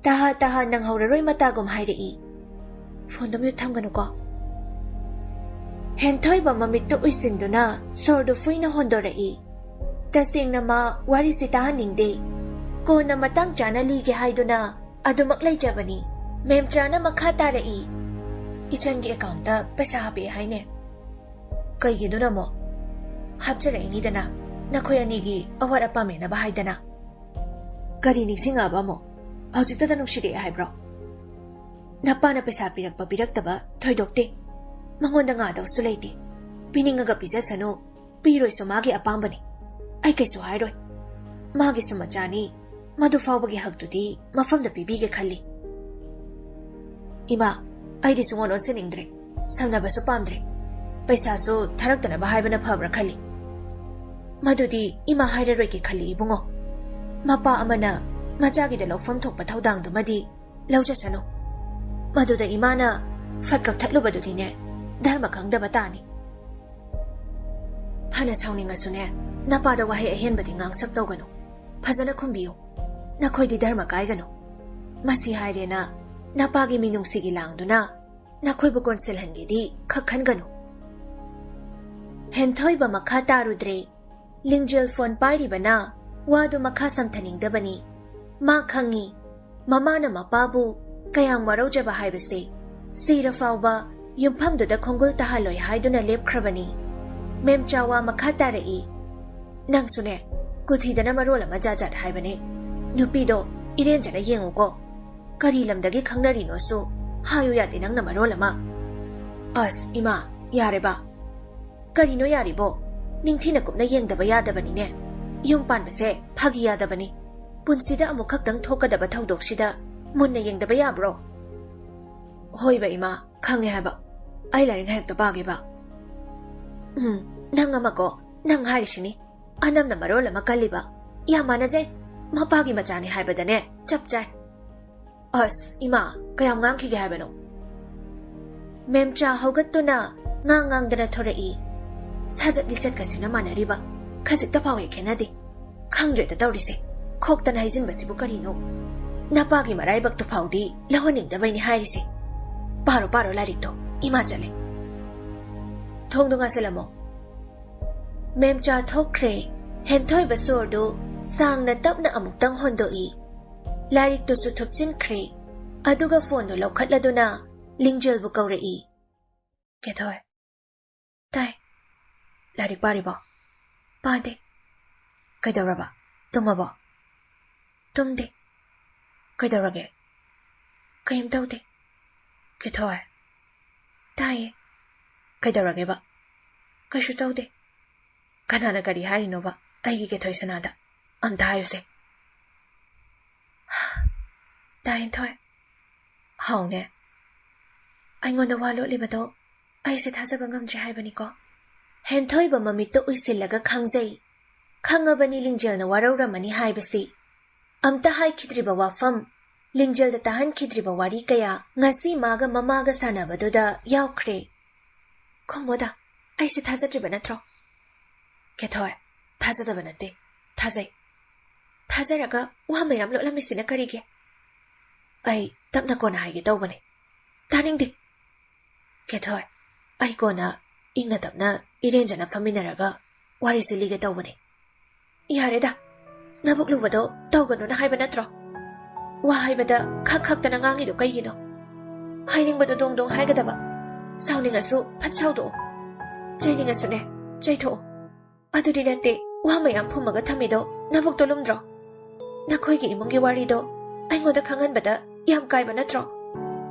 ꯇꯍꯥ ꯇꯍꯥ ꯅꯪꯍꯧꯔꯔꯣꯏ ꯃꯇꯥꯒꯨꯝ ꯍꯥꯏꯔꯛꯏ꯫ "ꯐꯣꯟꯗꯣ ꯃ꯭ꯌꯨꯠ ꯊꯝꯒꯅꯨꯀꯣ꯫" ꯍꯦꯟꯊꯣꯏꯕ ꯃꯃꯤꯠꯇꯨ ꯎꯏꯁꯤꯟꯗꯨꯅ ꯁꯣꯔꯗꯨ ꯐꯨꯏꯅ ꯍꯣꯟꯗꯣꯔꯛꯏ꯫ ꯇꯁꯦꯡꯅ ꯃꯥ ꯋꯥꯔꯤꯁꯤ ꯇꯥꯍꯟꯅꯤꯡꯗꯦ꯫ ꯀꯣꯟꯅ ꯃꯇꯥꯡ ꯆꯥꯅ ꯂꯤꯒꯦ ꯍꯥꯏꯗꯨꯅ ꯑꯗꯨꯃꯛ ꯂꯩꯖꯕꯅꯤ꯫ ꯃꯦꯝꯆꯥꯅ ꯃꯈꯥ ꯇꯥꯔꯛꯏ, "ꯏꯆꯟꯒꯤ ꯑꯦꯀꯥꯎꯟꯇ ꯄꯩꯁꯥ ꯍꯥꯞꯄꯛꯑꯦ ꯍꯥꯏꯅꯦ꯫" "ꯀꯩꯒꯤꯅꯣꯅ ꯑꯃꯨꯛ?" "ꯍꯥꯞꯆꯔꯛꯏꯅꯤꯗꯅ, ꯅꯈꯣꯏ ꯑꯅꯤꯒꯤ ꯑꯋꯥꯠ ꯑꯄꯥ ꯃꯦꯟꯅꯕ ꯍꯥꯏꯗꯅ꯫" "ꯀꯔꯤ ꯅꯤꯡꯁꯤꯡꯉꯛꯑꯕ ꯑꯃꯨꯛ? ꯍꯧꯖꯤꯛꯇꯗ ꯅꯨꯡꯁꯤꯔꯛꯑꯦ ꯍꯥꯏꯕ꯭ꯔꯣ?" "ꯅꯄꯥꯅ ꯄꯩꯁꯥ ꯄꯤꯔꯛꯄ ꯄꯤꯔꯛꯇꯕ ꯊꯣꯏꯗꯣꯛꯇꯦ꯫ ꯃꯉꯣꯟꯗ ꯉꯥꯗꯧꯁꯨ ꯂꯩꯇꯦ꯫ ꯄꯤꯅꯤꯡꯉꯒ ꯄꯤꯖꯁꯅꯨ, ꯄꯤꯔꯣꯏꯁꯨ ꯃꯥꯒꯤ ꯑꯄꯥꯝꯕꯅꯤ꯫ ꯑꯩ ꯀꯩꯁꯨ ꯍꯥꯏꯔꯣꯏ꯫ ꯃꯥꯒꯤꯁꯨ ꯃꯆꯥꯅꯤ, ꯃꯗꯨ ꯐꯥꯎꯕꯒꯤ ꯍꯛꯇꯨꯗꯤ ꯃꯐꯝꯗ ꯄꯤꯕꯤꯒꯦ ꯈꯜꯂꯤ꯫" "ꯏꯃꯥ, ꯑꯩꯗꯤ ꯁꯨꯡꯑꯣꯟ ꯑꯣꯟꯁꯤꯟꯅꯤꯡꯗ꯭ꯔꯦ꯫ ꯁꯝꯅꯕꯁꯨ ꯄꯥꯝꯗ꯭ꯔꯦ꯫ ꯄꯩꯁꯥꯁꯨ ꯊꯥꯔꯛꯇꯅꯕ ꯍꯥꯏꯕꯅ ꯐꯕ꯭ꯔꯥ ꯈꯜꯂꯤ꯫" "ꯃꯗꯨꯗꯤ ꯏꯃꯥ ꯍꯥꯏꯔꯔꯣꯏꯒꯦ ꯈꯜꯂꯤ ꯏꯕꯨꯡꯉꯣ꯫ ꯃꯄꯥ ꯑꯃꯅ ꯃꯆꯥꯒꯤꯗ ꯂꯧꯐꯝ ꯊꯣꯛꯄ ꯊꯧꯗꯥꯡꯗꯨꯃꯗꯤ ꯂꯧꯖꯁꯅꯨ꯫ ꯃꯗꯨꯗ ꯏꯃꯥꯅ ꯐꯠ ꯀꯛꯊꯠꯂꯨꯕꯗꯨꯗꯤꯅꯦ, ꯙꯔꯃ ꯈꯪꯗꯕ ꯇꯥꯅꯤ꯫" "ꯐꯅ ꯁꯥꯎꯅꯤꯡꯉꯁꯨꯅꯦ, ꯅꯄꯥꯗ ꯋꯥꯍꯩ ꯑꯍꯦꯟꯕꯗꯤ ꯉꯥꯡꯁꯛ ꯇꯧꯒꯅꯨ꯫ ꯐꯖꯅ ꯈꯨꯝꯕꯤꯌꯨ꯫ ꯅꯈꯣꯏꯗꯤ ꯙꯔꯃ ꯀꯥꯏꯒꯅꯨ꯫ ꯃꯁꯤ ꯍꯥꯏꯔꯦꯅ ꯅꯄꯥꯒꯤ ꯃꯤꯅꯨꯡꯁꯤꯒꯤ ꯂꯥꯡꯗꯨꯅ ꯅꯈꯣꯏꯕꯨ ꯀꯣꯟꯁꯤꯜꯍꯟꯒꯦꯗꯤ ꯈꯛ ꯈꯟꯒꯅꯨ꯫" ꯍꯦꯟꯊꯣꯏꯕ ꯃꯈꯥ ꯇꯥꯔꯨꯗ꯭ꯔꯦ꯫ ꯂꯤꯡꯖꯦꯜ ꯐꯣꯟ ꯄꯥꯏꯔꯤꯕꯅ ꯋꯥꯗꯨ ꯃꯈꯥ ꯁꯝꯊꯅꯤꯡꯗꯕꯅꯤ꯫ ꯃꯥ ꯈꯪꯏ, ꯃꯃꯥꯅ ꯃꯄꯥꯕꯨ ꯀꯌꯥꯝ ꯋꯥꯔꯧꯖꯕ ꯍꯥꯏꯕꯁꯦ꯫ ꯁꯤꯔ ꯐꯥꯎꯕ ꯌꯨꯝꯐꯝꯗꯨꯗ ꯈꯣꯡꯒꯨꯜ ꯇꯥꯍꯜꯂꯣꯏ ꯍꯥꯏꯗꯨꯅ ꯂꯦꯞꯈ꯭ꯔꯕꯅꯤ꯫ ꯃꯦꯝꯆꯥ ꯋꯥ ꯃꯈꯥ ꯇꯥꯔꯛꯏ, "ꯅꯪꯁꯨꯅꯦ, ꯀꯨꯊꯤꯗꯅ ꯃꯔꯣꯜ ꯑꯃ ꯖꯥꯠ ꯖꯥꯠ ꯍꯥꯏꯕꯅꯦ꯫ ꯅꯨꯄꯤꯗꯣ ꯏꯔꯦꯟꯖꯅ ꯌꯦꯡꯉꯨꯀꯣ꯫ ꯀꯔꯤ ꯂꯝꯗꯒꯤ ꯈꯪꯅꯔꯤꯅꯣꯁꯨ ꯍꯥꯏꯌꯨ ꯌꯥꯗꯦ ꯅꯪꯅ ꯃꯔꯣꯜ ꯑꯃ꯫" "ꯑꯁ ꯏꯃꯥ, ꯌꯥꯔꯦꯕ꯫" "ꯀꯔꯤꯅꯣ ꯌꯥꯔꯤꯕꯣ? ꯅꯤꯡꯊꯤꯅ ꯀꯨꯞꯅ ꯌꯦꯡꯗꯕ ꯌꯥꯗꯕꯅꯤꯅꯦ꯫ ꯌꯨꯝ ꯄꯥꯟꯕꯁꯦ ꯐꯥꯒꯤ ꯌꯥꯗꯕꯅꯤ꯫ ꯄꯨꯟꯁꯤꯗ ꯑꯃꯨꯛ ꯈꯛꯇꯪ ꯊꯣꯛꯀꯗꯕ ꯊꯧꯗꯣꯛꯁꯤꯗ ꯃꯨꯟꯅ ꯌꯦꯡꯗꯕ ꯌꯥꯕ꯭ꯔꯣ?" "ꯍꯣꯏꯕ ꯏꯃꯥ, ꯈꯪꯉꯦ ꯍꯥꯏꯕ꯫ ꯑꯩ ꯂꯥꯏꯔꯤꯛ ꯉꯥꯏꯍꯥꯛꯇ ꯄꯥꯒꯦꯕ꯫" "ꯎꯝ, ꯅꯪ ꯑꯃꯀꯣ, ꯅꯪ ꯍꯥꯏꯔꯤꯁꯤꯅꯤ꯫ ꯑꯅꯝꯅ ꯃꯔꯣꯜ ꯑꯃ ꯀꯜꯂꯤꯕ꯫ ꯌꯥꯝ ꯃꯥꯟꯅꯖꯩ꯫ ꯃꯄꯥꯒꯤ ꯃꯆꯥꯅꯤ ꯍꯥꯏꯕꯗꯅꯦ, ꯆꯞ ꯆꯥꯏ꯫" "ꯑꯁ ꯏꯃꯥ, ꯀꯌꯥꯝ ꯉꯥꯡꯈꯤꯒꯦ ꯍꯥꯏꯕꯅꯣ?" ꯃꯦꯝꯆꯥ ꯍꯧꯒꯠꯇꯨꯅ ꯉꯥꯡ ꯉꯥꯡꯗꯅ ꯊꯣꯔꯛꯏ꯫ ꯁꯥꯖꯠ ꯂꯤꯆꯠꯀꯁꯤꯅ ꯃꯥꯟꯅꯔꯤꯕ ꯈꯖꯤꯛꯇ ꯐꯥꯎ ꯍꯦꯛ ꯈꯦꯠꯅꯗꯦ꯫ ꯈꯪꯗ꯭ꯔꯦꯗ ꯇꯧꯔꯤꯁꯦ, ꯈꯣꯛꯇꯅ ꯍꯩꯖꯤꯟꯕꯁꯤꯕꯨ ꯀꯔꯤꯅꯣ? ꯅꯄꯥꯒꯤ ꯃꯔꯥꯏꯕꯛꯇꯨ ꯐꯥꯎꯗꯤ ꯂꯧꯍꯟꯅꯤꯡꯗꯕꯩꯅꯤ ꯍꯥꯏꯔꯤꯁꯦ꯫ ꯄꯥꯔꯣ, ꯄꯥꯔꯣ ꯂꯥꯏꯔꯤꯛꯇꯣ, ꯏꯃꯥ ꯆꯠꯂꯦ꯫ ꯊꯣꯡꯗꯣ ꯉꯥꯁꯤꯜꯂꯝꯃꯣ꯫ ꯃꯦꯝꯆꯥ ꯊꯣꯛꯈ꯭ꯔꯦ꯫ ꯍꯦꯟꯊꯣꯏꯕ ꯁꯣꯔꯗꯨ ꯁꯥꯡꯅ ꯇꯞꯅ ꯑꯃꯨꯛꯇꯪ ꯍꯣꯟꯗꯣꯛꯏ꯫ ꯂꯥꯏꯔꯤꯛꯇꯨꯁꯨ ꯊꯨꯞꯆꯤꯟꯈ꯭ꯔꯦ꯫ ꯑꯗꯨꯒ ꯐꯣꯟꯗꯨ ꯂꯧꯈꯠꯂꯗꯨꯅ ꯂꯤꯡꯖꯦꯜꯕꯨ ꯀꯧꯔꯛꯏ꯫ "ꯀꯦꯊꯣꯏ꯫" "ꯇꯥꯏ꯫" "ꯂꯥꯏꯔꯤꯛ ꯄꯥꯔꯤꯕꯣ?" "ꯄꯥꯗꯦ꯫" "ꯀꯩꯗꯧꯔꯕ? ꯇꯨꯝꯃꯕꯣ?" "ꯇꯨꯝꯗꯦ꯫" "ꯀꯩꯗꯧꯔꯒꯦ?" "ꯀꯩꯝ ꯇꯧꯗꯦ꯫" "ꯀꯦꯊꯣꯏ꯫" "ꯇꯥꯏꯌꯦ꯫" "ꯀꯩꯗꯧꯔꯒꯦꯕ?" "ꯀꯩꯁꯨ ꯇꯧꯗꯦ꯫" "ꯀꯅꯥꯅ ꯀꯔꯤ ꯍꯥꯏꯔꯤꯅꯣꯕ ꯑꯩꯒꯤ ꯀꯦꯊꯣꯏ ꯁꯅꯥꯗ? ꯑꯝꯇ ꯍꯥꯏꯌꯨꯁꯦ꯫" "ꯇꯥ ꯍꯦꯟꯊꯣꯏ꯫" "ꯍꯥꯎꯅꯦ꯫ ꯑꯩꯉꯣꯟꯗ ꯋꯥ ꯂꯣꯠꯂꯤꯕꯗꯣ ꯑꯩꯁꯦ ꯊꯥꯖꯕ ꯉꯝꯗ꯭ꯔꯦ ꯍꯥꯏꯕꯅꯤꯀꯣ?" ꯍꯦꯟꯊꯣꯏꯕ ꯃꯃꯤꯠꯇ ꯎꯏꯁꯤꯜꯂꯒ ꯈꯪꯖꯩ꯫ ꯈꯪꯉꯕꯅꯤ ꯂꯤꯡꯖꯦꯜꯅ ꯋꯥꯔꯧꯔꯝꯃꯅꯤ ꯍꯥꯏꯕꯁꯤ꯫ ꯑꯝꯇ ꯍꯥꯏꯈꯤꯗ꯭ꯔꯤꯕ ꯋꯥꯐꯝ, ꯂꯤꯡꯖꯦꯜꯗ ꯇꯥꯍꯟꯈꯤꯗ꯭ꯔꯤꯕ ꯋꯥꯔꯤ ꯀꯌꯥ ꯉꯁꯤ ꯃꯥꯒ ꯃꯃꯥꯒ ꯁꯥꯟꯅꯕꯗꯨꯗ ꯌꯥꯎꯈ꯭ꯔꯦ꯫ "ꯈꯨꯝꯃꯣꯗ, ꯑꯩꯁꯦ ꯊꯥꯖꯗ꯭ꯔꯤꯕ ꯅꯠꯇ꯭ꯔꯣ?" "ꯀꯦꯊꯣꯏ, ꯊꯥꯖꯗꯕ ꯅꯠꯇꯦ, ꯊꯥꯖꯩ꯫" "ꯊꯥꯖꯔꯒ ꯋꯥ ꯃꯌꯥꯝ ꯂꯣꯠꯂꯝꯃꯤꯁꯤꯅ ꯀꯔꯤꯒꯤ?" "ꯑꯩ ꯇꯞꯅ ꯀꯣꯟꯅ ꯍꯥꯏꯒꯦ ꯇꯧꯕꯅꯦ꯫" "ꯇꯥꯅꯤꯡꯗꯦ꯫" "ꯀꯦꯊꯣꯏ, ꯑꯩ ꯀꯣꯟꯅ ꯏꯪꯅ ꯇꯞꯅ ꯏꯔꯦꯟꯖꯅ ꯐꯝꯃꯤꯟꯅꯔꯒ ꯋꯥꯔꯤꯁꯤ ꯂꯤꯒꯦ ꯇꯧꯕꯅꯦ꯫" "ꯌꯥꯔꯦꯗ, ꯅꯕꯨꯛ ꯂꯨꯕꯗꯣ ꯇꯧꯒꯅꯨꯅ ꯍꯥꯏꯕ ꯅꯠꯇ꯭ꯔꯣ? ꯋꯥ ꯍꯥꯏꯕꯗ ꯈꯛ ꯈꯛꯇꯅ ꯉꯥꯡꯉꯤꯗꯣ ꯀꯩꯒꯤꯅꯣ? ꯍꯥꯏꯅꯤꯡꯕꯗꯣ ꯗꯣꯡ ꯗꯣꯡ ꯍꯥꯏꯒꯗꯕ꯫ ꯁꯥꯎꯅꯤꯡꯉꯁꯨ ꯐꯠ ꯁꯥꯎꯗꯣꯛꯑꯣ꯫ ꯆꯩꯅꯤꯡꯉꯁꯨꯅꯦ, ꯆꯩꯊꯣꯛꯑꯣ꯫ ꯑꯗꯨꯗꯤ ꯅꯠꯇꯦ, ꯋꯥ ꯃꯌꯥꯝ ꯐꯨꯝꯃꯒ ꯊꯝꯃꯤꯗꯣ ꯅꯕꯨꯛꯇꯣ ꯂꯨꯝꯗ꯭ꯔꯣ? ꯅꯈꯣꯏꯒꯤ ꯏꯃꯨꯡꯒꯤ ꯋꯥꯔꯤꯗꯣ ꯑꯩꯉꯣꯟꯗ ꯈꯪꯍꯟꯕꯗ ꯌꯥꯝ ꯀꯥꯏꯕ ꯅꯠꯇ꯭ꯔꯣ?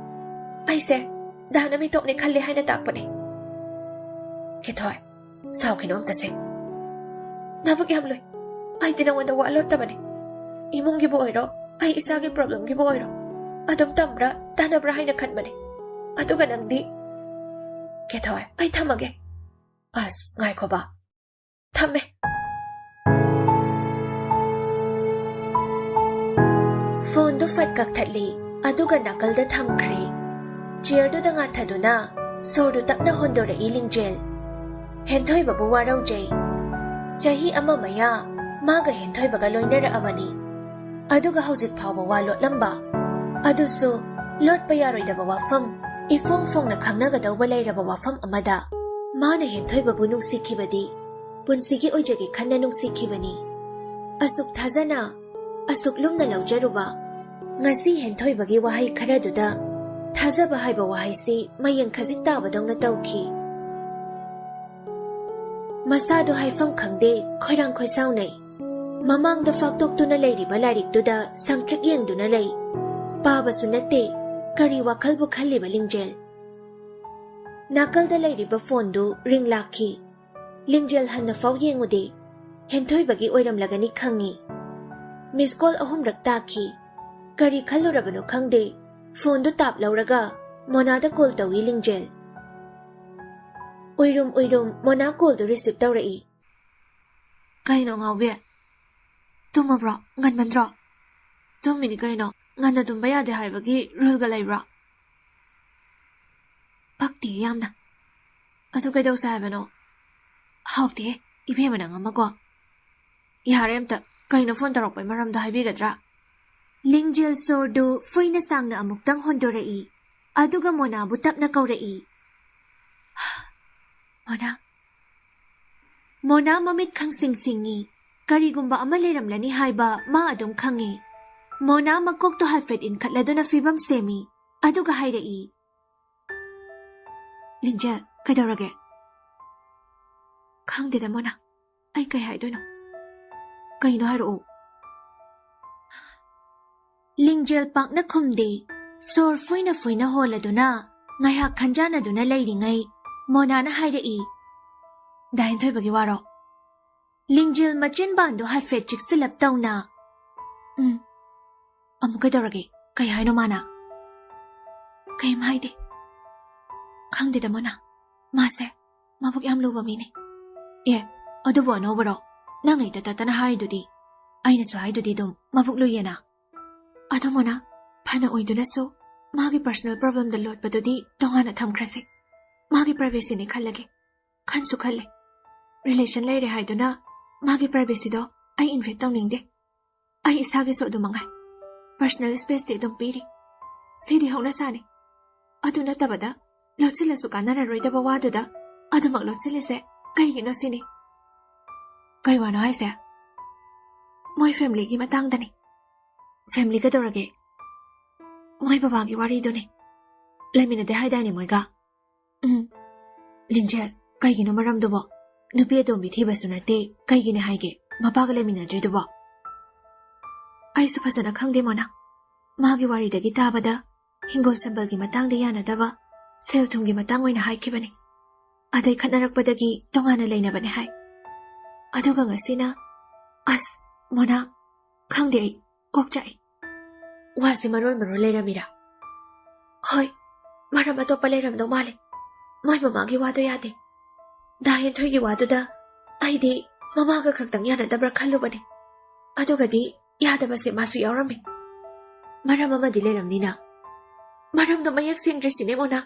ꯑꯩꯁꯦ ꯗꯥꯅ ꯃꯤꯇꯣꯞꯅꯤ ꯈꯜꯂꯦ ꯍꯥꯏꯅ ꯇꯥꯛꯄꯅꯦ꯫" "ꯀꯦꯊꯣꯏ, ꯁꯥꯎꯈꯤꯅꯣ ꯑꯝꯇꯁꯦ꯫ ꯅꯕꯨꯛ ꯌꯥꯝ ꯂꯨꯏ꯫ ꯑꯩꯗꯤ ꯅꯉꯣꯟꯗ ꯋꯥ ꯂꯣꯠꯇꯕꯅꯦ꯫ ꯏꯃꯨꯡꯒꯤꯕꯨ ꯑꯣꯏꯔꯣ, ꯑꯩ ꯏꯁꯥꯒꯤ problemꯒꯤꯕꯨ ꯑꯣꯏꯔꯣ, ꯑꯗꯨꯝ ꯇꯝꯕ꯭ꯔꯥ ꯇꯥꯟꯅꯕ꯭ꯔꯥ ꯍꯥꯏꯅ ꯈꯟꯕꯅꯦ꯫ ꯑꯗꯨꯒ ꯅꯪꯗꯤ꯫" "ꯀꯦꯊꯣꯏ, ꯑꯩ ꯊꯝꯃꯒꯦ꯫" "ꯑꯁ, ꯉꯥꯏꯈꯣꯕ꯫" "ꯊꯝꯃꯦ꯫" ꯐꯣꯟꯗꯨ ꯐꯠ ꯀꯛꯊꯠꯂꯤ, ꯑꯗꯨꯒ ꯅꯥꯀꯜꯗ ꯊꯝꯈ꯭ꯔꯦ꯫ ꯆꯤꯌꯔꯗꯨꯗ ꯉꯥꯊꯗꯨꯅ ꯁꯣꯔꯗꯨ ꯇꯞꯅ ꯍꯣꯟꯗꯣꯔꯛꯏ ꯂꯤꯡꯖꯦꯜ꯫ ꯍꯦꯟꯊꯣꯏꯕꯕꯨ ꯋꯥꯔꯧꯖꯩ꯫ ꯆꯍꯤ ꯑꯃ ꯃꯌꯥ ꯃꯥꯒ ꯍꯦꯟꯊꯣꯏꯕꯒ ꯂꯣꯏꯅꯔꯛꯑꯕꯅꯤ꯫ ꯑꯗꯨꯒ ꯍꯧꯖꯤꯛ ꯐꯥꯎꯕ ꯋꯥ ꯂꯣꯠꯂꯝꯕ, ꯑꯗꯨꯁꯨ ꯂꯣꯠꯄ ꯌꯥꯔꯣꯏꯗꯕ ꯋꯥꯐꯝ, ꯏꯐꯣꯡ ꯐꯣꯡꯅ ꯈꯪꯅꯒꯗꯧꯕ ꯂꯩꯔꯕ ꯋꯥꯐꯝ ꯑꯃꯗ꯫ ꯃꯥꯅ ꯍꯦꯟꯊꯣꯏꯕꯕꯨ ꯅꯨꯡꯁꯤꯈꯤꯕꯗꯤ ꯄꯨꯟꯁꯤꯒꯤ ꯑꯣꯏꯖꯒꯦ ꯈꯟꯅ ꯅꯨꯡꯁꯤꯈꯤꯕꯅꯤ꯫ ꯑꯁꯨꯛ ꯊꯥꯖꯅ, ꯑꯁꯨꯛ ꯂꯨꯝꯅ ꯂꯧꯖꯔꯨꯕ, ꯉꯁꯤ ꯍꯦꯟꯊꯣꯏꯕꯒꯤ ꯋꯥꯍꯩ ꯈꯔꯗꯨꯗ ꯊꯥꯖꯕ ꯍꯥꯏꯕ ꯋꯥꯍꯩꯁꯤ ꯃꯌꯦꯡ ꯈꯖꯤꯛ ꯇꯥꯕꯗꯧꯅ ꯇꯧꯈꯤ꯫ ꯃꯁꯥꯗꯣ ꯍꯥꯏꯐꯝ ꯈꯪꯗꯦ, ꯈꯣꯏꯔꯥꯡ ꯈꯣꯏꯁꯥꯎꯅꯩ꯫ ꯃꯃꯥꯡꯗ ꯐꯥꯛꯇꯣꯛꯇꯨꯅ ꯂꯩꯔꯤꯕ ꯂꯥꯏꯔꯤꯛꯇꯨꯗ ꯁꯪꯇ꯭ꯔꯤꯛ ꯌꯦꯡꯗꯨꯅ ꯂꯩ꯫ ꯄꯥꯕꯁꯨ ꯅꯠꯇꯦ, ꯀꯔꯤ ꯋꯥꯈꯜꯕꯨ ꯈꯜꯂꯤꯕ ꯂꯤꯡꯖꯦꯜ? ꯅꯥꯀꯜꯗ ꯂꯩꯔꯤꯕ ꯐꯣꯟꯗꯨ ꯔꯤꯡ ꯂꯥꯛꯈꯤ꯫ ꯂꯤꯡꯖꯦꯜ ꯍꯟꯅ ꯐꯥꯎ ꯌꯦꯡꯉꯨꯗꯦ꯫ ꯍꯦꯟꯊꯣꯏꯕꯒꯤ ꯑꯣꯏꯔꯝꯂꯒꯅꯤ ꯈꯪꯉꯤ꯫ ꯃꯤꯁ ꯀꯣꯜ ꯑꯍꯨꯝꯔꯛ ꯇꯥꯈꯤ꯫ ꯀꯔꯤ ꯈꯜꯂꯨꯔꯕꯅꯣ ꯈꯪꯗꯦ, ꯐꯣꯟꯗꯨ ꯇꯥꯞ ꯂꯧꯔꯒ ꯃꯣꯅꯥꯗ ꯀꯣꯜ ꯇꯧꯏ ꯂꯤꯡꯖꯦꯜ꯫ ꯎꯏꯔꯨꯝ ꯎꯏꯔꯨꯝ ꯃꯣꯅꯥ ꯀꯣꯜꯗꯨ ꯔꯤꯁꯤꯞ ꯇꯧꯔꯛꯏ꯫ "ꯀꯩꯅꯣ ꯉꯥꯎꯕꯤ? ꯇꯨꯝꯃꯕ꯭ꯔꯣ? ꯉꯟꯃꯟꯗ꯭ꯔꯣ?" "ꯇꯨꯝꯃꯤꯅꯤ ꯀꯩꯅꯣ, ꯉꯟꯅ ꯇꯨꯝꯕ ꯌꯥꯗꯦ ꯍꯥꯏꯕꯒꯤ ꯔꯨꯜꯒ ꯂꯩꯕ꯭ꯔꯣ?" "ꯄꯛꯇꯦ ꯌꯥꯝꯅ꯫ ꯑꯗꯨ ꯀꯩꯗꯧꯁꯦ ꯍꯥꯏꯕꯅꯣ?" "ꯍꯥꯎꯇꯦ, ꯏꯕꯦꯝꯃ ꯅꯪ ꯑꯃꯀꯣ꯫ ꯌꯥꯔꯦ ꯑꯝꯇ, ꯀꯩꯅꯣ ꯐꯣꯟ ꯇꯧꯔꯛꯄꯩ ꯃꯔꯝꯗꯣ ꯍꯥꯏꯕꯤꯒꯗ꯭ꯔꯥ?" ꯂꯤꯡꯖꯦꯜ ꯁꯣꯔꯗꯨ ꯐꯨꯏꯅ ꯁꯥꯡꯅ ꯑꯃꯨꯛꯇꯪ ꯍꯣꯟꯗꯣꯔꯛꯏ, ꯑꯗꯨꯒ ꯃꯣꯅꯥꯕꯨ ꯇꯞꯅ ꯀꯧꯔꯛꯏ꯫ "ꯃꯣꯅꯥ?" ꯃꯣꯅꯥ ꯃꯃꯤꯠ ꯈꯪꯁꯤꯡ ꯁꯤꯡꯉꯤ꯫ ꯀꯔꯤꯒꯨꯝꯕ ꯑꯃ ꯂꯩꯔꯝꯂꯅꯤ ꯍꯥꯏꯕ ꯃꯥ ꯑꯗꯨꯝ ꯈꯪꯉꯤ꯫ ꯃꯣꯅꯥ ꯃꯀꯣꯛꯇꯣ ꯍꯥꯏꯐꯦꯠ ꯏꯟꯈꯠꯂꯗꯨꯅ ꯐꯤꯕꯝ ꯁꯦꯝꯃꯤ, ꯑꯗꯨꯒ ꯍꯥꯏꯔꯛꯏ꯫ "ꯂꯤꯡꯖꯦꯜ, ꯀꯩꯗꯧꯔꯒꯦ?" "ꯈꯪꯗꯦꯗ ꯃꯣꯅꯥ, ꯑꯩ ꯀꯩ ꯍꯥꯏꯗꯣꯏꯅꯣ?" "ꯀꯩꯅꯣ ꯍꯥꯏꯔꯛꯑꯣ?" ꯂꯤꯡꯖꯦꯜ ꯄꯥꯛꯅ ꯈꯨꯝꯗꯦ꯫ ꯁꯣꯔ ꯐꯨꯏꯅ ꯐꯨꯏꯅ ꯍꯣꯜꯂꯗꯨꯅ ꯉꯥꯏꯍꯥꯛ ꯈꯟꯖꯥꯟꯅꯗꯨꯅ ꯂꯩꯔꯤꯉꯩ ꯃꯣꯅꯥꯅ ꯍꯥꯏꯔꯛꯏ꯫ "ꯗꯥ ꯍꯦꯟꯊꯣꯏꯕꯒꯤ ꯋꯥꯔꯣ?" ꯂꯤꯡꯖꯦꯜ ꯃꯆꯤꯟꯕꯥꯟꯗꯣ ꯍꯥꯏꯐꯦꯠ ꯆꯤꯛꯁꯤꯜꯂꯞ ꯇꯧꯅ, "ꯎꯝ, ꯑꯃꯨꯛ ꯀꯩꯗꯧꯔꯒꯦ? ꯀꯩ ꯍꯥꯏꯅꯣ ꯃꯥꯅ?" "ꯀꯩꯝ ꯍꯥꯏꯗꯦ꯫ ꯈꯪꯗꯦꯗ ꯃꯣꯅꯥ, ꯃꯥꯁꯦ ꯃꯕꯨꯛ ꯌꯥꯝ ꯂꯨꯕ ꯃꯤꯅꯦ꯫" "ꯑꯦ, ꯑꯗꯨꯕꯨ ꯑꯅꯧꯕꯔꯣ? ꯅꯪꯅ ꯍꯦꯛꯇ ꯇꯠꯇꯅ ꯍꯥꯏꯔꯤꯗꯨꯗꯤ꯫ ꯑꯩꯅꯁꯨ ꯍꯥꯏꯗꯨꯗꯤ ꯑꯗꯨꯝ ꯃꯕꯨꯛ ꯂꯨꯏꯌꯦꯅ꯫" "ꯑꯗꯣ ꯃꯣꯅꯥ, ꯐꯅ ꯑꯣꯏꯗꯨꯅꯁꯨ ꯃꯥꯒꯤ ꯄꯔꯁꯅꯦꯜ ꯄ꯭ꯔꯣꯕ꯭ꯂꯦꯝꯗ ꯂꯣꯠꯄꯗꯨꯗꯤ ꯇꯣꯉꯥꯟꯅ ꯊꯝꯈ꯭ꯔꯁꯦ꯫ ꯃꯥꯒꯤ ꯄ꯭ꯔꯥꯏꯚꯦꯁꯤꯅꯦ ꯈꯜꯂꯒꯦ꯫ ꯈꯟꯁꯨ ꯈꯜꯂꯦ꯫ ꯔꯤꯂꯦꯁꯟ ꯂꯩꯔꯦ ꯍꯥꯏꯗꯨꯅ ꯃꯥꯒꯤ ꯄ꯭ꯔꯥꯏꯚꯦꯁꯤꯗꯣ ꯑꯩ ꯏꯟꯚꯦꯠ ꯇꯧꯅꯤꯡꯗꯦ꯫" ꯑꯩ ꯏꯁꯥꯒꯤꯁꯨ ꯑꯗꯨ ꯃꯉꯥꯏ꯫ ꯄꯔꯁꯅꯦꯜ ꯁ꯭ꯄꯦꯁꯇꯤ ꯑꯗꯨꯝ ꯄꯤꯔꯤ꯫ ꯁꯤꯗꯤ ꯍꯧꯅꯁꯥꯅꯤ꯫ ꯑꯗꯨ ꯅꯠꯇꯕꯗ ꯂꯣꯠꯁꯤꯜꯂꯁꯨ ꯀꯥꯟꯅꯔꯔꯣꯏꯗꯕ ꯋꯥꯗꯨꯗ ꯑꯗꯨꯃꯛ ꯂꯣꯠꯁꯤꯜꯂꯤꯁꯦ ꯀꯩꯒꯤꯅꯣ ꯁꯤꯅꯤ꯫ ꯀꯩ ꯋꯥꯅꯣ ꯍꯥꯏꯁꯦ? ꯃꯣꯏ ꯐꯦꯃꯤꯂꯤꯒꯤ ꯃꯇꯥꯡꯗꯅꯤ꯫ ꯐꯦꯃꯤꯂꯤ ꯀꯩꯗꯧꯔꯒꯦ? ꯃꯣꯏ ꯕꯕꯥꯒꯤ ꯋꯥꯔꯤꯗꯨꯅꯤ꯫ ꯂꯩꯃꯤꯟꯅꯗꯦ ꯍꯥꯏꯗꯥꯏꯅꯦ ꯃꯣꯏꯒ? ꯎꯝ꯫ ꯂꯤꯟꯖꯦꯜ, ꯀꯩꯒꯤꯅꯣ ꯃꯔꯝꯗꯨꯕꯣ? ꯅꯨꯄꯤ ꯑꯇꯣꯝꯕꯤ ꯊꯤꯕꯁꯨ ꯅꯠꯇꯦ, ꯀꯩꯒꯤꯅꯦ ꯍꯥꯏꯒꯦ ꯃꯄꯥꯒ ꯂꯩꯃꯤꯟꯅꯗ꯭ꯔꯤꯗꯨꯕꯣ? ꯑꯩꯁꯨ ꯐꯖꯅ ꯈꯪꯗꯦ ꯃꯣꯅꯥ꯫ ꯃꯥꯒꯤ ꯋꯥꯔꯤꯗꯒꯤ ꯇꯥꯕꯗ ꯍꯤꯡꯒꯣꯜ ꯁꯝꯕꯜꯒꯤ ꯃꯇꯥꯡꯗ ꯌꯥꯅꯗꯕ, ꯁꯦꯜ ꯊꯨꯝꯒꯤ ꯃꯇꯥꯡ ꯑꯣꯏꯅ ꯍꯥꯏꯈꯤꯕꯅꯤ꯫ ꯑꯗꯩ ꯈꯠꯅꯔꯛꯄꯗꯒꯤ ꯇꯣꯉꯥꯟꯅ ꯂꯩꯅꯕꯅꯦ ꯍꯥꯏ꯫ ꯑꯗꯨꯒ ꯉꯁꯤꯅ, ꯑꯁ, ꯃꯣꯅꯥ, ꯈꯪꯗꯦ ꯑꯩ, ꯀꯣꯛ ꯆꯥꯛꯏ꯫ ꯋꯥꯁꯦ ꯃꯔꯣꯜ ꯃꯔꯣꯜ ꯂꯩꯔꯝꯃꯤꯔꯥ? ꯍꯣꯏ, ꯃꯔꯝ ꯑꯇꯣꯞꯄ ꯂꯩꯔꯝꯗꯧ ꯃꯥꯜꯂꯦ꯫ ꯃꯣꯏ ꯃꯃꯥꯒꯤ ꯋꯥꯗꯣ ꯌꯥꯗꯦ꯫ ꯗꯥ ꯍꯦꯟꯊꯣꯏꯒꯤ ꯋꯥꯗꯨꯗ ꯑꯩꯗꯤ ꯃꯃꯥꯒ ꯈꯛꯇꯪ ꯌꯥꯅꯗꯕ꯭ꯔꯥ ꯈꯜꯂꯨꯕꯅꯦ꯫ ꯑꯗꯨꯒꯗꯤ ꯌꯥꯗꯕꯁꯦ ꯃꯥꯁꯨ ꯌꯥꯎꯔꯝꯃꯦ꯫ ꯃꯔꯝ ꯑꯃꯗꯤ ꯂꯩꯔꯝꯅꯤꯅ꯫ ꯃꯔꯝꯗꯣ ꯃꯌꯦꯛ ꯁꯦꯡꯗ꯭ꯔꯤꯁꯤꯅꯦ ꯃꯣꯅꯥ꯫